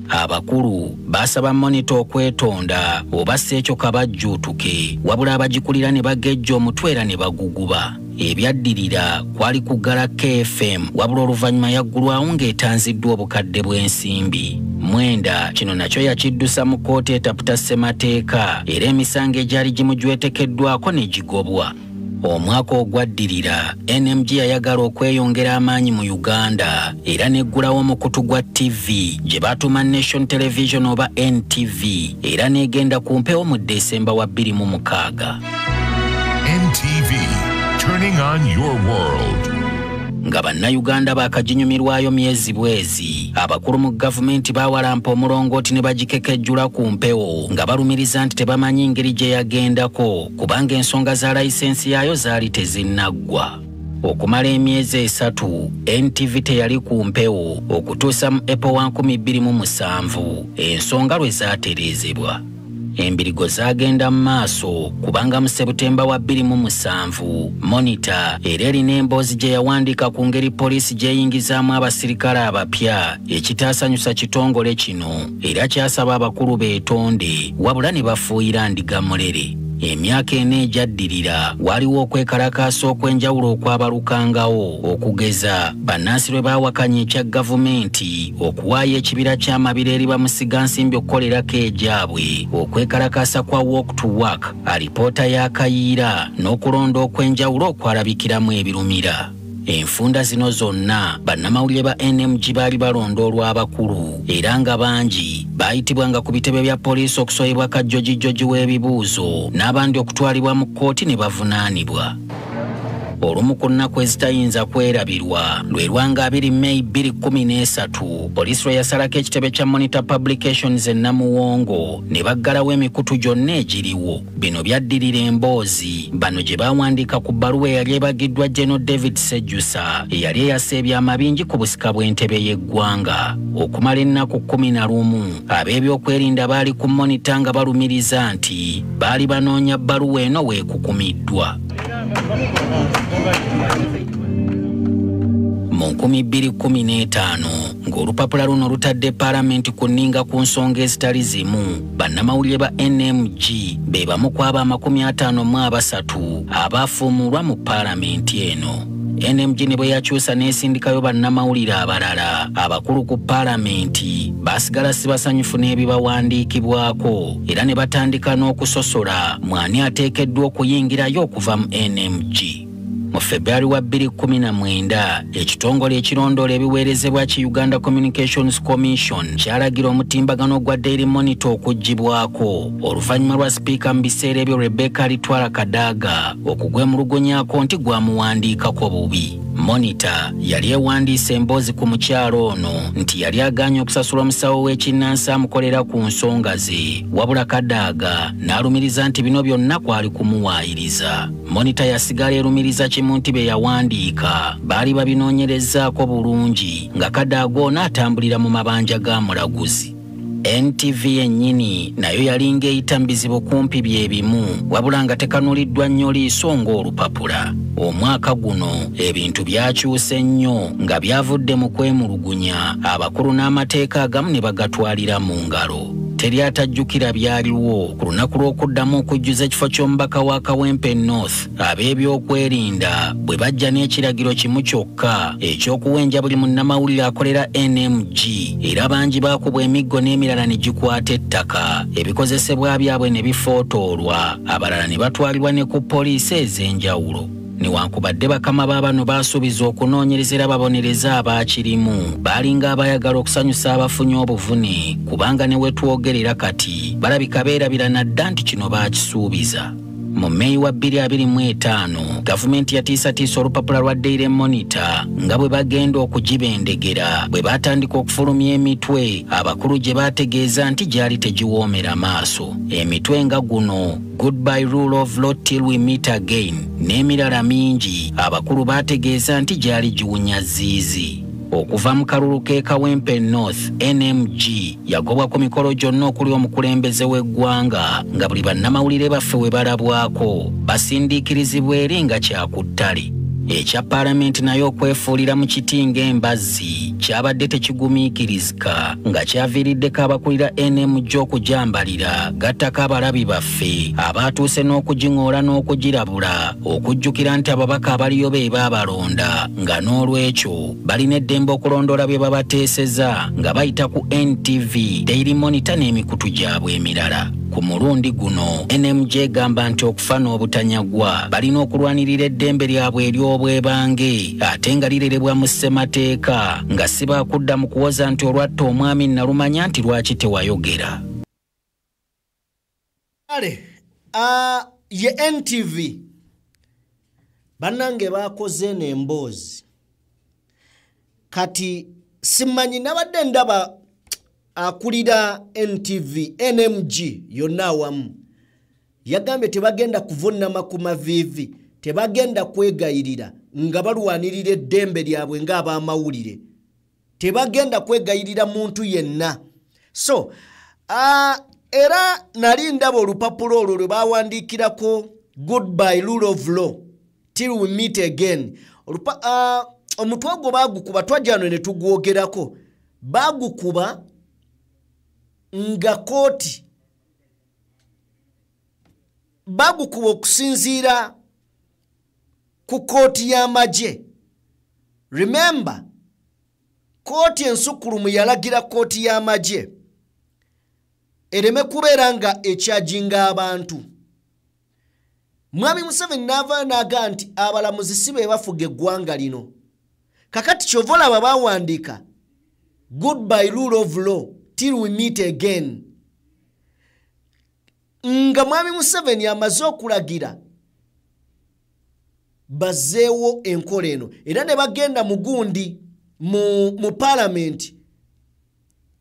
Abakulu baasaba Monitor okwetonda oba si ekyo kabajjuutuke, wabula abagikulira ne bagejja omutwe era ne baguguba. Ebyaddirira kwali kuggala KFM, wabula oluvannyuma yaggulwawo ng'etanziddwa obukadde bw'ensimbi. Mwenda kino nakyo yakiddusa mu kkooti etaputa ssemateeka era emisango egyali gimujwetekeddwako ne gigobwa. Omwaka ogwaddirira NMG yayagala okweyongera amaanyi mu Uganda era n'eggulawo omukutu gwa TV gye baatuma Nation Television oba NTV era n'egenda ku mpewo mu Desemba wa 2006. NTV, turning on your world. Nga bannayuganda baakaginyumirwayo myezi bwezi, abakulu mu gavumenti baawalampa omulongooti ne bagikekejjula ku mpewo nga balumiriza nti tebamanyi ngeri gye yagendako kubanga ensonga za layisensi yaayo zaali tezinnaggwa. Okumala emyezi 3 NTV teyali ku mpewo okutuusa mu April wa 2007 ensonga lwe zaatereezebwa. Embirigo zaagenda mu maaso kubanga mu Sebutemba wa 2007 Monitor era erina emboozi gye yawandiika ku ngeri poliisi gy'eyingizaamu abasirikale abapya ekitaasanyusa kitongole kino era kyasaba abakulu beetonde wabula ne bafuuyira ndiga mulere. Emyaka 4 egyaddirira waliwo okwekalakaasa okw'enjawulo okwabalukangawo, okugeza bannansi lwe baawakanya ekya gavumenti okuwaayo ekibira ky'amabira eri bamusigansimbi okukolerako egyabwe, okwekalakaasa kwa Walk to Work, alipoota ya Kayiira n'okulonda okw'enjawulo okwalabikiramu ebirumira. Enfunda zino zonna bannamawulire ba NMG baali balonda olw'abakulu era nga bangi baayitibwanga ku bitebe bya poliisi okusoyebwa kajjojijjoji w'ebibuuzo n'abandi okutwalibwa mu kkooti ne bavunaanibwa. Olumu ku nnaku ezitayinza kwerabirwa lwe lwanga 2 May 2013 poliisi lwe yasalako ekitebe kya Monitor Publications e Namuwongo ne baggalawo emikutu gyonna egiriwo. Bino byaddirira emboozi bano gye baawandiika ku bbaluwa eyali ebagiddwa General David Sejusa eyali eyasa ebyama bingi ku busika bw'entebe y'eggwanga. Okumala ennaku 11 ab'ebyokwerinda baali ku Monitor nga balumiriza nti baali banoonya bbaluwa eno weekukumiddwa. Mu 2015 ng'olupapula luno lutadde paalamenti ku nninga ku nsonga ezitali zimu, bannamawulire ba NMG be bamu ku abo 53 abaafuumulwa mu paalamenti eno. NMG ne bwe yakyusa n'esindikayo bannamawulire abalala abakulu ku paalamenti, baasigala si basanyufu n'ebibawandiikibwako era ne batandika n'okusosola mwani ateekeddwa okuyingirayo okuva mu NMG. Mu February wa 2019, ekitongole ekirondoola ebiweerezebwa ki Uganda Communications Commission kyalagira omutimbagano gwa Daily Monitor okuggyibwako oluvannyuma lwa sipiika mu biseera ebyo Rebecca Alitwala Kadaga okugwemulugunyako nti gwamuwandiikako bubi. Monitor yali ewandiise emboozi ku mukyalo ono nti yali agaanye okusasula omusawo w'ekinnansi amukolera ku nsonga ze, wabula Kadaga n'alumiriza nti bino byonna kwali kumuwaayiriza. Monitor yasigala erumiriza kimu nti be yawandiika baali babinoonyerezaako bulungi nga Kadaga ono atambulira mu mabanja ga mulaguzi. NTV yennyini nayo yalinga eyita mu bizibu kumpi bye bimu, wabula nga tekanuliddwa nnyo liiso ng'olupapula. Omwaka guno ebintu byakyuse nnyo nga byavudde mu kwemulugunya, abakulu n'amateeka agamu ne bagatwalira mu ngalo. Teri atajjukira byaliwo ku lunaku lw'okuddamu okujjuza ekifo ky'omubaka wa Kawempe North, ab'ebyokwerinda bwe bajja n'ekiragiro kimu kyokka eky'okuwenja buli munnamawulire akolera NMG, era bangi baakubwa emiggo n'emirala ne gikwata ettaka, ebikozesebwa byabwe ne bifootoolwa, abalala ne batwalibwa ne ku poliisi ez'enjawulo. Newankubadde bakama ba bano baasuubiza okunoonyereza era babonereza abaakirimu, baalinga abayagala okusanyusa abafunye obuvune, kubanga ne we twogerera kati balabika beerabira nadda nti kino baakisuubiza. Mu Meyi wa 2025, gavumenti yatiisatiisa olupapula lwa Daily Monitor nga bwe bagenda okugibendegera bwe baatandika okufulumya emitwe abakulu gye baategeeza nti gyali tegiwoomera maaso. Emitwe nga guno "Goodbye Rule of Law Till We Meet Again" n'emirala mingi abakulu baategeeza nti gyali giwunya ziizi. Okuva mu kalulu k'e Kawempe North, NMG yagobwa ku mikolo gyonna okuli omukulembeze w'eggwanga nga buli bannamawulire baffe we balabwako basindiikirizibwa eri nga kyakuttale. Ekya paalamenti nayo okwefuulira mu kiti ng'embazzi kyabadde tekigumiikirizika nga kyaviiriddeko abakulira NMG okujambalira gattako abalabi baffe abaatuuse n'okugiŋoola n'okugirabula okujjukira nti ababaka abaliyo be baabalonda nga n'olwekyo balina eddembe okulondoola bye babateeseza nga bayita ku NTV, Daily Monitor n'emikutu gyabwe emirala. Ku mulundi guno NMG egamba nti okufa n'obutanyagwa balina okulwanirira eddembe lyabwe ery'obwebange ate nga lirerebwa mu ssemateeka nga si baakudda mu kuwoza nti olwatta omwami nalumanya nti lwaki tewayogera. Kale ye NTV bannange baakoze eno emboozi. Kati simanyi nabadde ndaba akulira NTV NMG yonna awamu yagambye tebagenda kuvunama ku maviivi, tebagenda kwegayirira nga balwanirira eddembe lyabwe ng'abamawulire, tebagenda kwegayirira muntu yenna. So era nali ndaba olupapula olwo lwe bawandiikirako "Goodbye Rule of Law Till We Meet Again". Omutwe ogwo baagukuba, twajjano ne tugwogerako, baagukuba nga kooti bagukuba okusinziira ku kooti y'amagye. Remember, kooti ensukkulumu yalagira kooti y'amagye ereme kubeera nga ekyajinga abantu. Mwami Museveni n'avaayo n'agaa nti abalamuzi si be bafuga eggwanga lino. Kakati kyova olaba baawandiika "Goodbye Rule of Law Till We Meet Again", nga mwami Museveni amaze okulagira bazzeewo enkola eno, era ne bagenda mu gundi mu paalamenti,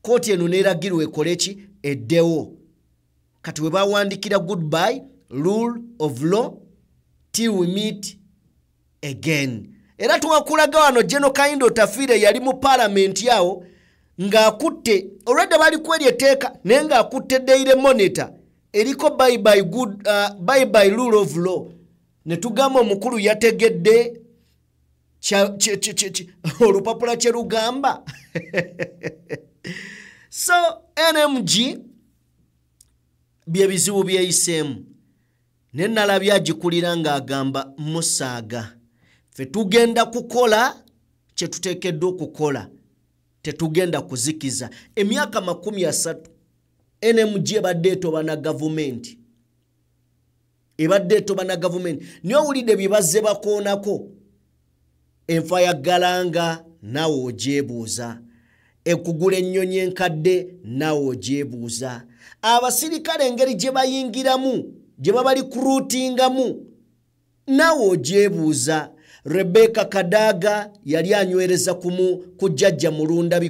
kooti eno n'eragirwa ekole ki, eddewo. Kati we bawandikira "Goodbye Rule of Law Till We Meet Again". Era twakulaga wano General Kahinda Otafiire yali mu paalamenti awo ng'akutte, olwedde bali kweri etteeka naye ng'akutte Daily Monitor eriko "Bye bye good, bye bye rule of law". Ne tugamba omukulu yategedde olupapula kye lugamba. So NMG bye bizibu byeyiseemu, ne nalabye agikulira ng'agamba musaaga, ffe tugenda kukola kye tuteekeddwa okukola, tetugenda kuzikiza. Emyaka 30 NMG ebadde etoba na gavumenti, ebadde etoba na gavumenti. Naye owulidde bye bazze bakoonako, enfa ya Galanga naawe ogyebuuza, ekugula ennyonyi enkadde naawe ogyebuuza, abasirikale engeri gye bayingiramu, gye babalikuruutingamu naawe ogyebuuza. Rebecca Kadaga yali anywereza ku jjajja Mulunda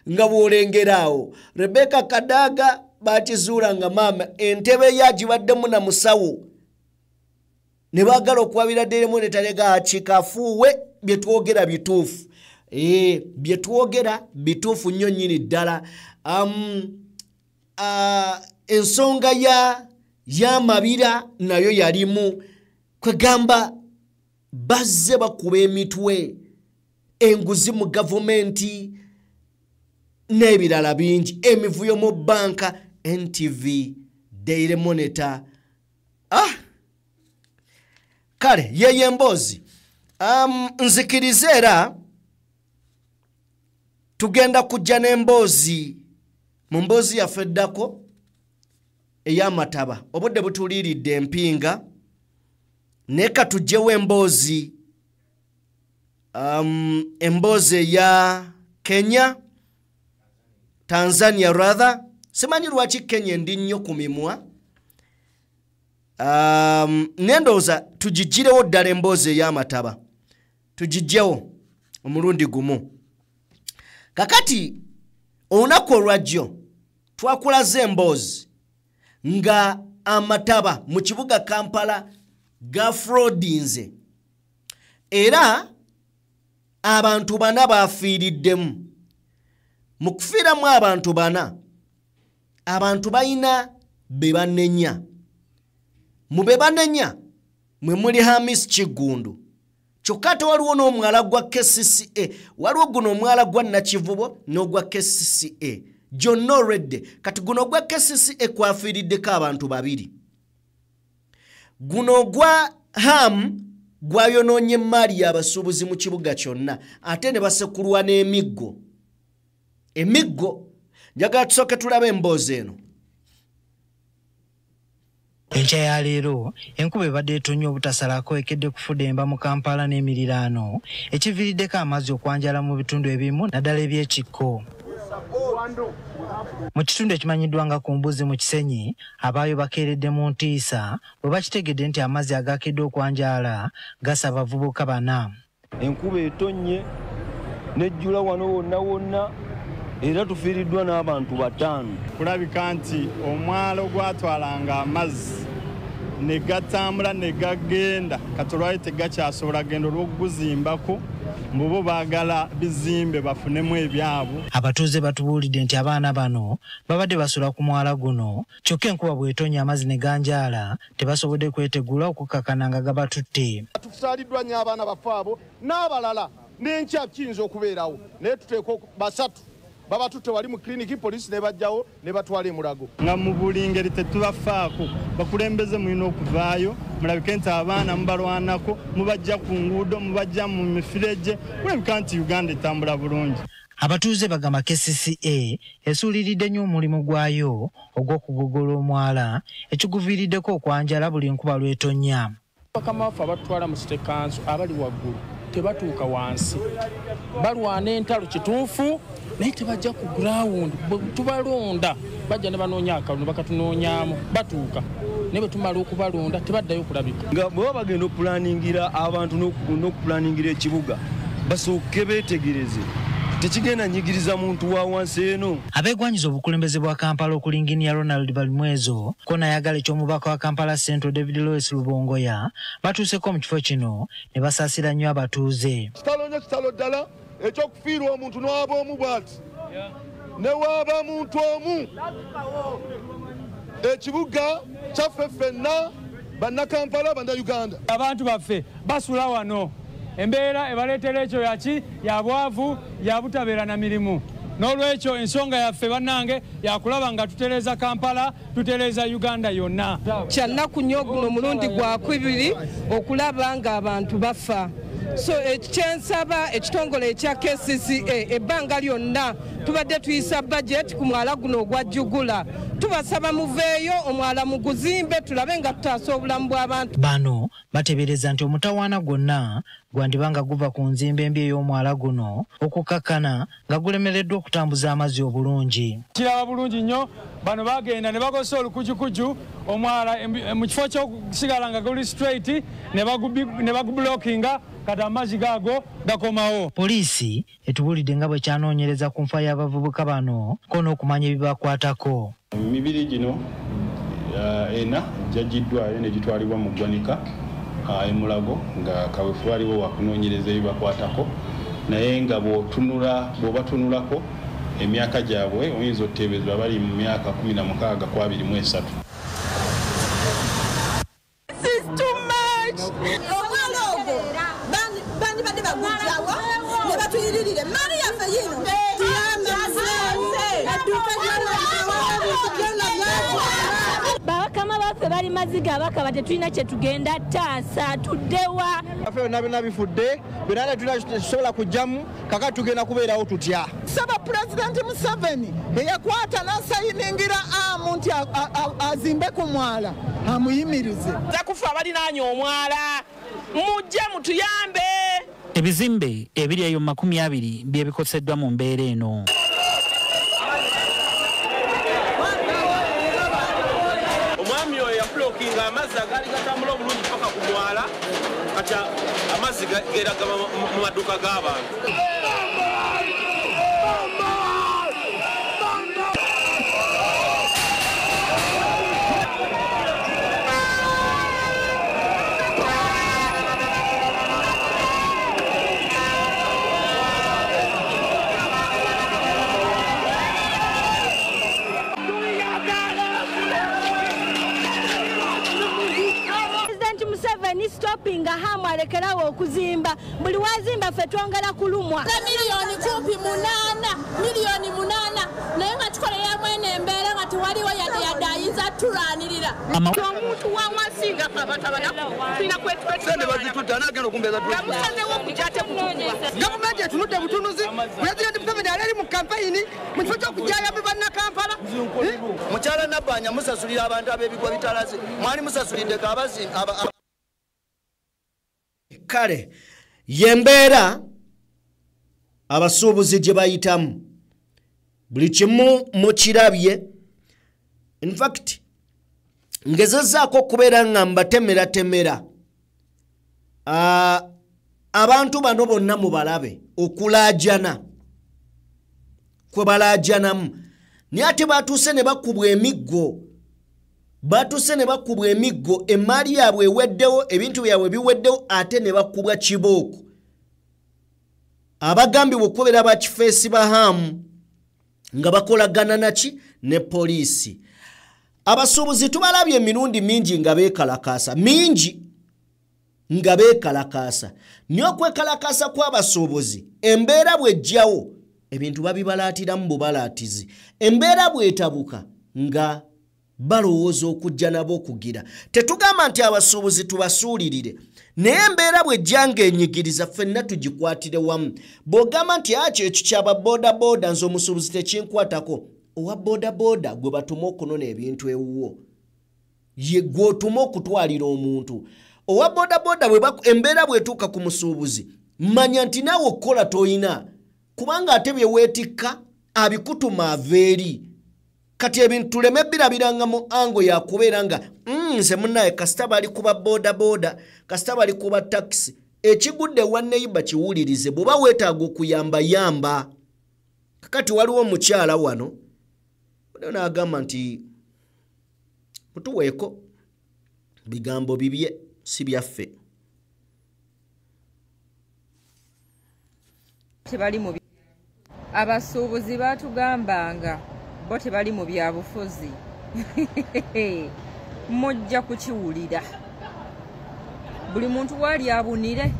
nga bw'olengera awo. Rebecca Kadaga bakizuula nga maama entebe ye agibaddemu na musawo, ne baagala okuwabira dderemu ne talega kikafuuwe. Bye twogera bituufu, bye twogera bituufu nnyo nnyini ddala. Ensonga y'amabira nayo yalimu, kwegamba bazze bakuba emitwe, enguzi mu gavumenti n'ebirala bingi, emivuyo mu bbanka. NTV, Daily Monitor. Kale yeyo emboozi. Nzikirize era tugenda kujja n'emboozi mu mboozi yaffe eddako ey'amataba. Obudde butuliiridde empinga, naye ka tuggyewo emboozi, emboozi eya Kenya, Tanzania rather. Simanyi lwaki Kenya endi nnyo ku mimwa. Nendowooza tugiggyirewo ddala emboozi ey'amataba, tugiggyewo omulundi gumu. Kakati olunaku olwajjo twakulaze emboozi nga amataba mu kibuga Kampala gafrodinze, era abantu 4 bafiiriddemu. Mu kufiiramu abantu 4, abantu balina be banenya. Mu be banenya mwe muli Hamis Kiggundu. Kyokka ate waliwo n'omwala gwa KCCA, waliwo guno omwala gwa Nakivubo n'ogwa KCCA, gyonna olwedde. Kati guno ogwa KCCA kwafiiriddeko abantu 2. Guno ogwa Ham gwayonoonye emaali y'abasuubuzi mu kibuga kyonna, ate ne basekulwa n'emiggo. Emiggo. Njagala tusooke tulabe emboozi eno. Enkya ya leero enkuba ebadde etonnya obutasalako ekedde kufudemba mu Kampala n'emiriraano, ekiviiriddeko amazzi okwanjala mu bitundu ebimu naddala eby'ekikko. Mu kitundu ekimanyiddwa nga ku mbuzi mu Kisenyi, abaayo bakeeredde mu ntiisa bwe bakitegedde nti amazzi agakedde okwanjala gasa abavubuka 4. Enkuba etonnye nejjula wano wonna wonna, era tufiiriddwa n'abantu 5. Kulabika nti omwalo gwatwalanga amazzi ne gatambula ne gagenda, kati olwali tegakyasobola genda olw'okuguzimbako, mbu baagala bizimbe bafunemu ebyabwe. Abatuuze batubuulidde nti abaana bano babadde basula ku mwala guno, kyokka enkuba bw'etonnya amazzi ne ganjaala tebasobodde kwetegula okukakkana nga gabatutte. Tusaaliddwa nnyo abaana baffe abo n'abalala, n'enkya kiyinza okubeerawo, naye tuteeka 3 babatutte wali mu kiliniki, poliisi ne bajjawo ne batwala emulago. Nga mu buli ngeri tetubafaako, bakulembeze mulina okuvaayo mulabike nti abaana mubalwanako, mubajja ku nguudo, mubajja mu mifereje, kulabika nti Uganda etambula bulungi. Abatuuze bagamba KCCA esuuliridde nnyo omulimu gwayo ogw'okugogola omwala, ekiguviiriddeko okwanjala buli nkuba lw'etonnya. Bakama baffe abatutwala mu City Council abali waggulu tebatuuka wansi, balwana entalo kituufu, naye tebajja ku ground. Bwe tubalonda bajja ne banoonya akalulu bakatunoonyaamu, batuuka naye bwe tumala okubalonda tebaddayo okulabika. Nga bwe baba bagenda okupulaningira abantu n'okupulaningira ekibuga, basooke beetegereze, tekigenda nyigiriza muntu wa wansi eno. Abeegwanyiza obukulembeze bwa Kampala okuli Engineer Ronald Balimwezo ko n'ayagala eky'omubaka wa Kampala Central David Lewis Lubongoya batuuseko mu kifo kino ne basaasira nnyo abatuuze. Kitalo nnyo, kitalo ddala ekyokufiirwa omuntu n'waba omu bw'ati, ne waaba muntu omu. Ekibuga kyaffe ffenna, Bannakampala, Bannayuganda. Abantu baffe basula wano, embeera ebaleetera ekyo yaki ya bwavu, ya butabeera na mirimu. N'olwekyo ensonga yaffe bannange yakulaba nga tutereeza Kampala, tutereeza Uganda yonna. Kyannaku nnyo, guno omulundi gwakubiri okulaba ng'abantu bafa. So ekyensaba ekitongole ekya KCCA, ebbanga lyonna tubadde tuyisa budget ku mwala guno ogwa Jugula. Tubasaba muveeyo omwala muguzimbe, tulabe nga tutaasa obulamu bw'abantu. Bano bateebereza nti omutawaana gwonna gwandibanga guva ku nzimba embi ey'omwala guno okukakkana nga gulemereddwa okutambuza amazzi obulungi. Kiraba bulungi nnyo, bano bagenda ne bakozesa olukujukuju omwala mu kifo ky'okusigala nga guli straight ne bagublockinga, kati amazzi gaago gakomawo. Poliisi etubuulidde nga bwe kyanoonyereza ku nfa y'abavubuka bano ko n'okumanya ebibakwatako. Emibiri gino ena gyagiddwayo ne gitwalibwa mu ggwanika e Mulago nga kaweefube aliwo wakunoonyereza ebibakwatako, naye nga bw'obatunulako emyaka gyabwe oyinza okuteeberezebwa bali mu myaka 16 ku 23. This is too much. Omwala ogwo bandibadde bagugyawo ne batuyiririra emaali yaffe yino. Bakama baffe bali maziga, abakaba tetulina kye tugenda taasa, tuddewa. Ffe byonna byonna bifudde, byonna tetulina tusobola kujjamu, kakati tugenda kubeerawo tutya? Saba Pulezidenti Museveni eyakwata n'asayiningira amu nti azimbe ku mwala amuyimirize. Zakufa abalinaanye omwala, mujje mutuyambe. Ebizimbe ebiri eyo 20 bye bikoseddwa mu mbeera eno. Omwami oyo yabulokinga amazzi agaali gatambula obulungi paka ku mwala, kati amazzi gera gaba mu maduuka g'abantu. Stopping ahamu alekerawo okuzimba, buli wazimba ffe twongera kulumwa. Miliyoni kumpi 8, miliyoni 8, naye nga tukolera mwene embeera nga tewaliwo yadde yadde ayinza tulwanirira. Omuntu wa wansi nga ffe abantu abanaku tulina kwetwetwamusazewo okujja ate kutukuba. Gavumenti etunudde butunuzi, Pulezidenti Museveni ali eri mu kampeyini mu kifo ky'okujjayambi Bannakampala. Mukyala Nabbanja musasulira abantu ab'ebigwa bitalaze, mwali musasulidde kabazi. Kale yembeera abasuubuzi gye bayitamu, buli kimu mukirabye. In fact ngezezzaako okubeera nga mbatemeratemera abantu bano bonna mubalabe okulaajana kwe balaajanamu, naye ate batuuse ne bakubwa emiggo, batuuse ne bakubwa emiggo, emaali yaabwe eweddewo, ebintu byabwe biweddewo, ate ne bakubwa kibooko. Abagambibwa okubeera bakifeesi bahamu nga bakolagana naki ne poliisi. Abasuubuzi tubalabye emirundi mingi nga beekalakaasa, mingi nga beekalakaasa. Naye okwekalakaasa kw'abasuubuzi, embeera bw'ejjawo ebintu babibalaatiramu bubalaatizi, embeera bw'etabuka nga balowooza okujja nabo okugira. Tetugamba nti abasuubuzi tubasuulirire, naye embeera bw'ejja ng'enyigiriza ffenna tugikwatire wamu. Bw'ogamba nti akyo ekyo kyaba boodabooda, nze omusuubuzi tekinkwatako, owa boodabooda gwe batuma okunona ebintu ewuwo, ye gw'otuma okutwalira omuntu. Owa boodabooda embeera bw'etuuka ku musuubuzi, manya nti naawe okukola toyina, kubanga ate bye weetikka abikutuma ava eri. Kati ebintu tuleme birabiranga mu ango yakubeera nga nze munnaye kasita bali kuba boodabooda, kasita bali kuba takisi. Ekigudde wa neighbor kiwulirize, bw'oba weetaaga okuyamba yamba. Kakati waliwo omukyala wano n'agamba nti mutuweeko bigambo bibye si byaffe. Tebali mu abasuubuzi baatugambanga bo tebali mu byabufuzi. Mujja kukiwulira. Buli muntu wali abunire.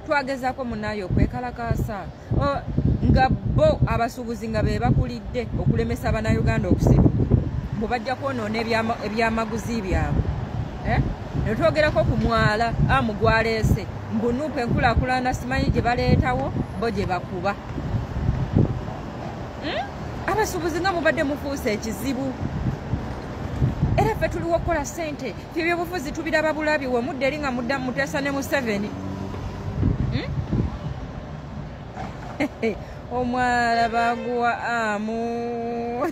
Twagezaako munnayo okwekalakaasa nga bo abasuubuzi nga be bakulidde okulemesa Bannayuganda okusituka, mbu bajja kwonoona ebyamaguzi byabwe. Ne twogerako ku mwala amu gwaleese mbu NUP enkulaakulana simanyi gye baleetawo bo gye bakuba. Abasuubuzi nga mubadde mufuuse ekizibu. Era ffe tuliwo okukola ssente, ffe ebyobufuzi tubiraba bulabi, we mudda eri nga mudda muteesa ne Museveni. Omwala baguwa amu.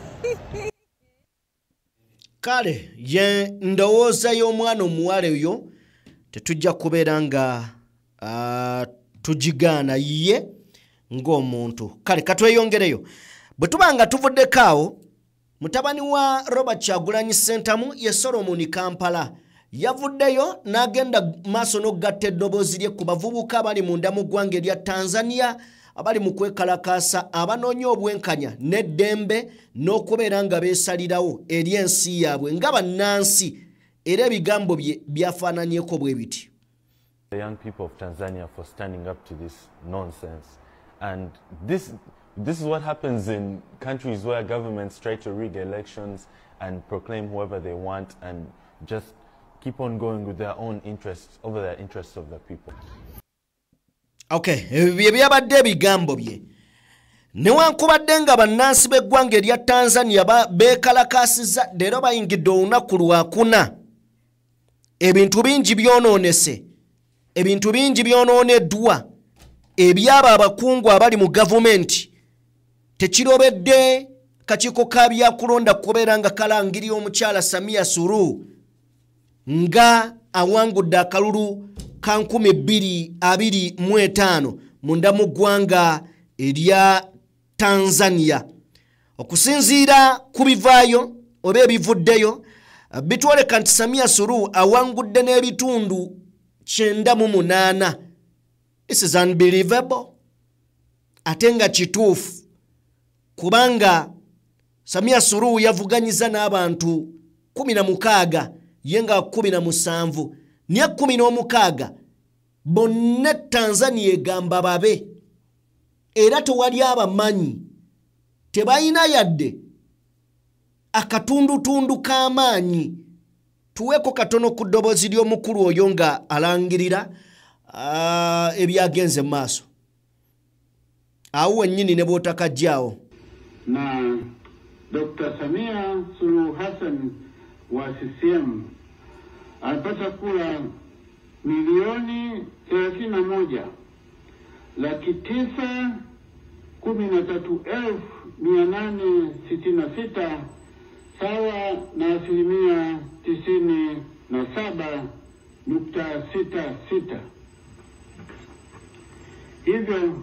Kale ye ndowooza y'omwana omuwala oyo tetujja kubeera nga tugigaana ye ng'omuntu. Kale katweyongereyo. Bwe tuba nga tuvuddeko awo, mutabani wa Robert Kyagulanyi Ssentamu ye Solomon Kampala yavuddeyo n'agenda maaso n'okugatta eddoboozi lye ku bavubuka abali munda mu ggwanga erya Tanzania abali mu kwekalakaasa abanoonya obwenkanya n'eddembe n'okubeera nga beesalirawo eri ensi yaabwe nga bannansi, era ebigambo bye byafaananyeko bwe biti. The young people of Tanzania for standing up to this nonsense. And this is what happens in countries where governments try to rig elections and proclaim whoever they want and just keep on going with their own interests over the interests of the people. Okay, ebyo byabadde ebigambo bye. Newankubadde nga bannansi b'eggwanga erya Tanzania beekalakaasizza, leero bayingidde olunaku lwakuna. Ebintu bingi byonoonese, ebintu bingi byonooneddwa ebyabo abakungu abali mu gavumenti. Tekirobedde kakiiko ka byakulonda kubeera nga kalangirira omukyala Samia Suluhu nga awangudde akalulu ka 2025 munda mu ggwanga erya Tanzania. Okusinziira ku bivaayo oba ebivuddeyo bitwoleka nti Samia Suluhu awangudde n'ebitundu 98. This is unbelievable. Ate nga kituufu, kubanga Samia Suluhu yavuganyiza n'abantu 16, ye nga 17, naye 16 bonna Tanzania egamba babe, era tewali abamanyi, tebalina yadde akatundutundu k'amaanyi. Tuweeko katono ku ddoboozi ly'omukulu oyo nga alangirira ebyagenze mu maaso. Awo wennyini ne bw'otakajjaawo. Na Dr. Samia Suluhu Hassan wa CCM alipata kura milioni 31,913,866 sawa na 97.66%. Hivyo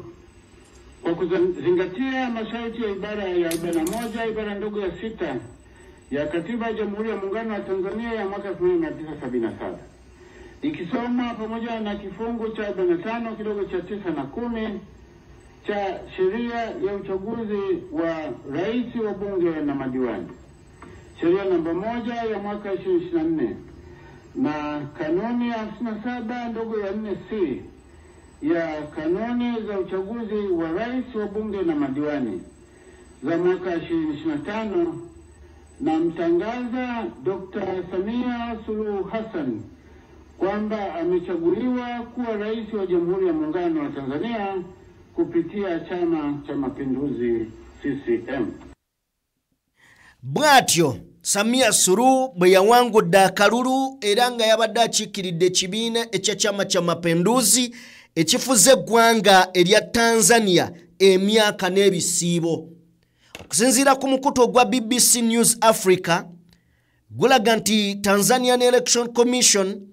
kwa kuzingatia masharti ya ibara ya 41 ibara ndogo ya 6 ya Katiba ya Jamhuri ya Muungano wa Tanzania ya mwaka 1977 ikisoma pamoja na kifungu cha 45 kidogo cha 9 na 10 cha sheria ya uchaguzi wa rais wa bunge na madiwani, sheria namba 1 ya mwaka 2024 na kanuni ya 57 ndogo ya 4C ya kanuni za uchaguzi wa rais wa bunge na madiwani za mwaka 2025, na mtangaza Dr. Samia Suluhu Hassan kwamba amechaguliwa kuwa rais wa Jamhuri ya Muungano wa Tanzania kupitia Chama cha Mapinduzi CCM. Bw'atyo Samia Suluhu bwe yawangudde akalulu era nga yabadde akiikiridde ekibiina ekya Chama cha Mapinduzi ekifuze eggwanga erya Tanzania emyaka n'ebisiibo. Okusinziira ku mukutu ogwa BBC News Africa gulaga nti Tanzanian Election Commission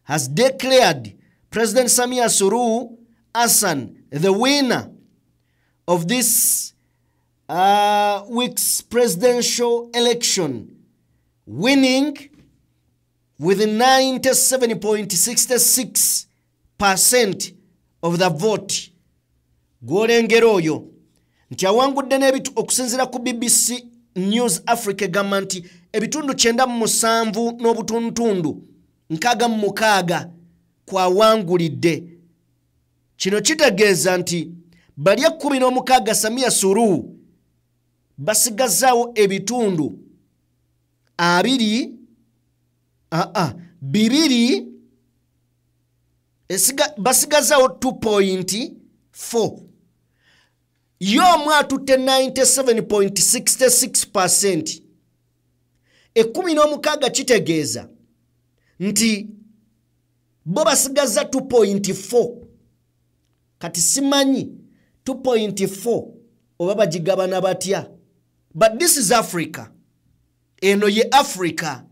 has declared President Samia Suluhu Hassan the winner of this week's presidential election, winning with 97.66% of the vote. Gwolengera oyo nti awangudde n'ebitu okusinziira ku BBC News Africa egamba nti ebitundu 97 n'obutundutundu 66 kwawangulidde. Kino kitegeeza nti bali 16 Samia Suluhu basigazaawo ebitundu 2 basigazaawo 2.4. Yo atutte 97.66%. 16 kitegeeza nti bo basigaza 2.4. Kati simanyi 2.4 oba bagigabana batya. But this is Africa. Eno ye Africa.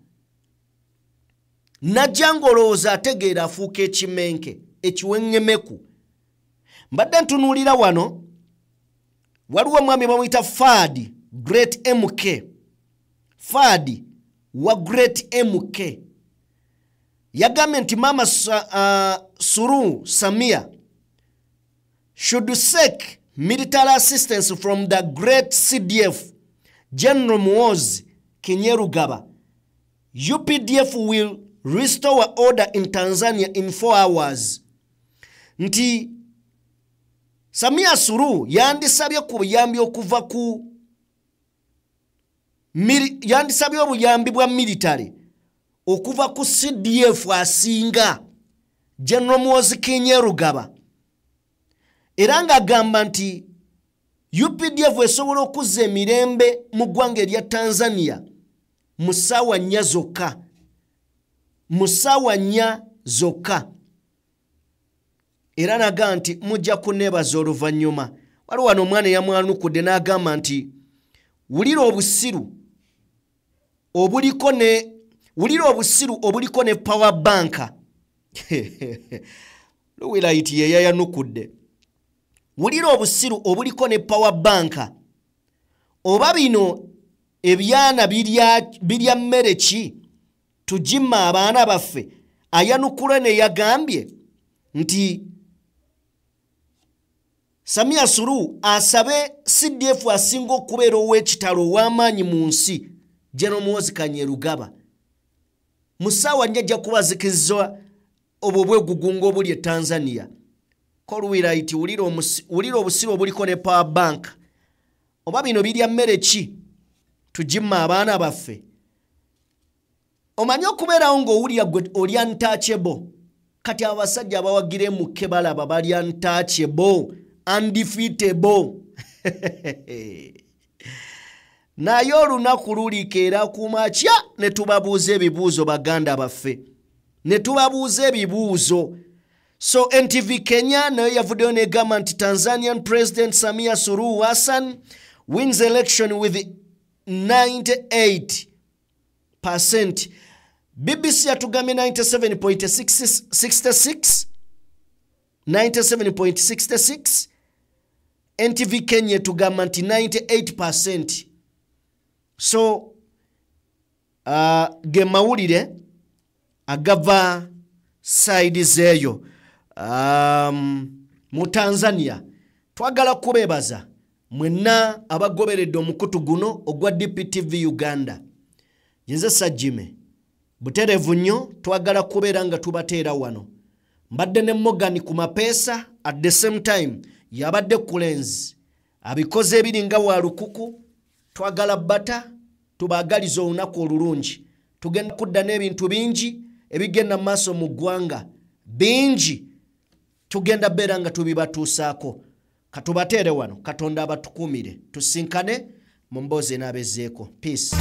Najja ng'olowooza ategeera afuuka ekimenke ekiwengemeku. Mbadde ntunuulira wano, waliwo omwami bamuyita Fadi Great MK. Fadi wa Great MK yagambye nti Mama Suluhu Samia should seek military assistance from the great CDF General Muhoozi Kainerugaba. UPDF will restore order in Tanzania in 4 hours. Nti Samia Suluhu yandisabye ku buyambi okuva ku yandisabye obuyambi bwa military okuva ku CDF asinga General Muhoozi Kainerugaba. Era ng'agamba nti UPDF esobola okuzza emirembe mu ggwanga erya Tanzania mu ssaawa 4 zokka. Mu ssaawa 4 zokka. Era n'agamba nti mujja kunneebaza oluvannyuma. Waliwo wano omwana eyamwanukudde n'agamba nti wulira obusiru obuliko ne wulira obusiru obuliko ne power bank. Luwilayiti ye yayanukudde. Wulira obusiru obuliko ne power bank. Oba bino ebyana birya mmere ki tugimma abaana baffe. Ayanukula ne yagambye nti Samia Suluhu asabe CDF asinga okubeera ow'ekitalo ow'amaanyi mu nsi General Muhoozi Kainerugaba. Mu ssaawa 4 ajja kubazikiriza obwo obwegugungo obuli e Tanzania. Kolwiraiti wulira obusiru obuliko ne power bank. Oba bino birya mmere ki tugimma abaana baffe. Omanyi okubeerawo ng'owulira gwe oli untouchable. Kati abasajja abawagira emuke balaba bali untouchable, undefeatable. Naye olunaku lulikeera ku makya ne tubabuuza ebibuuzo baganda baffe. Ne tubabuuza ebibuuzo. So NTV Kenya nayo yavuddeyo n'egamba nti Tanzanian President Samia Suluhu Hassan wins election with 98%. BBC yatugambye 97.66, 97.66. NTV Kenya etugamba nti 98%. So ge mawulire agava side zeeyo mu Tanzania. Twagala kubeebaza mwenna abagoberedde omukutu guno ogwa DPTV Uganda. Nze Sajime buterevu nnyo, twagala kubeera nga tubateera wano. Mbadde ne Morgan ku mapeesa, at the same time yabadde kulenzi abikoze ebiri nga wa lukuku. Twagala bata tubaagaliza olunaku olulungi. Tugenda kudda n'ebintu bingi ebigenda mu maaso mu ggwanga bingi, tugenda beera nga tubibatuusaako. Katubateere wano, Katonda abatukuumire. Tusinkane mu mboozi enaabezeeko. Peace.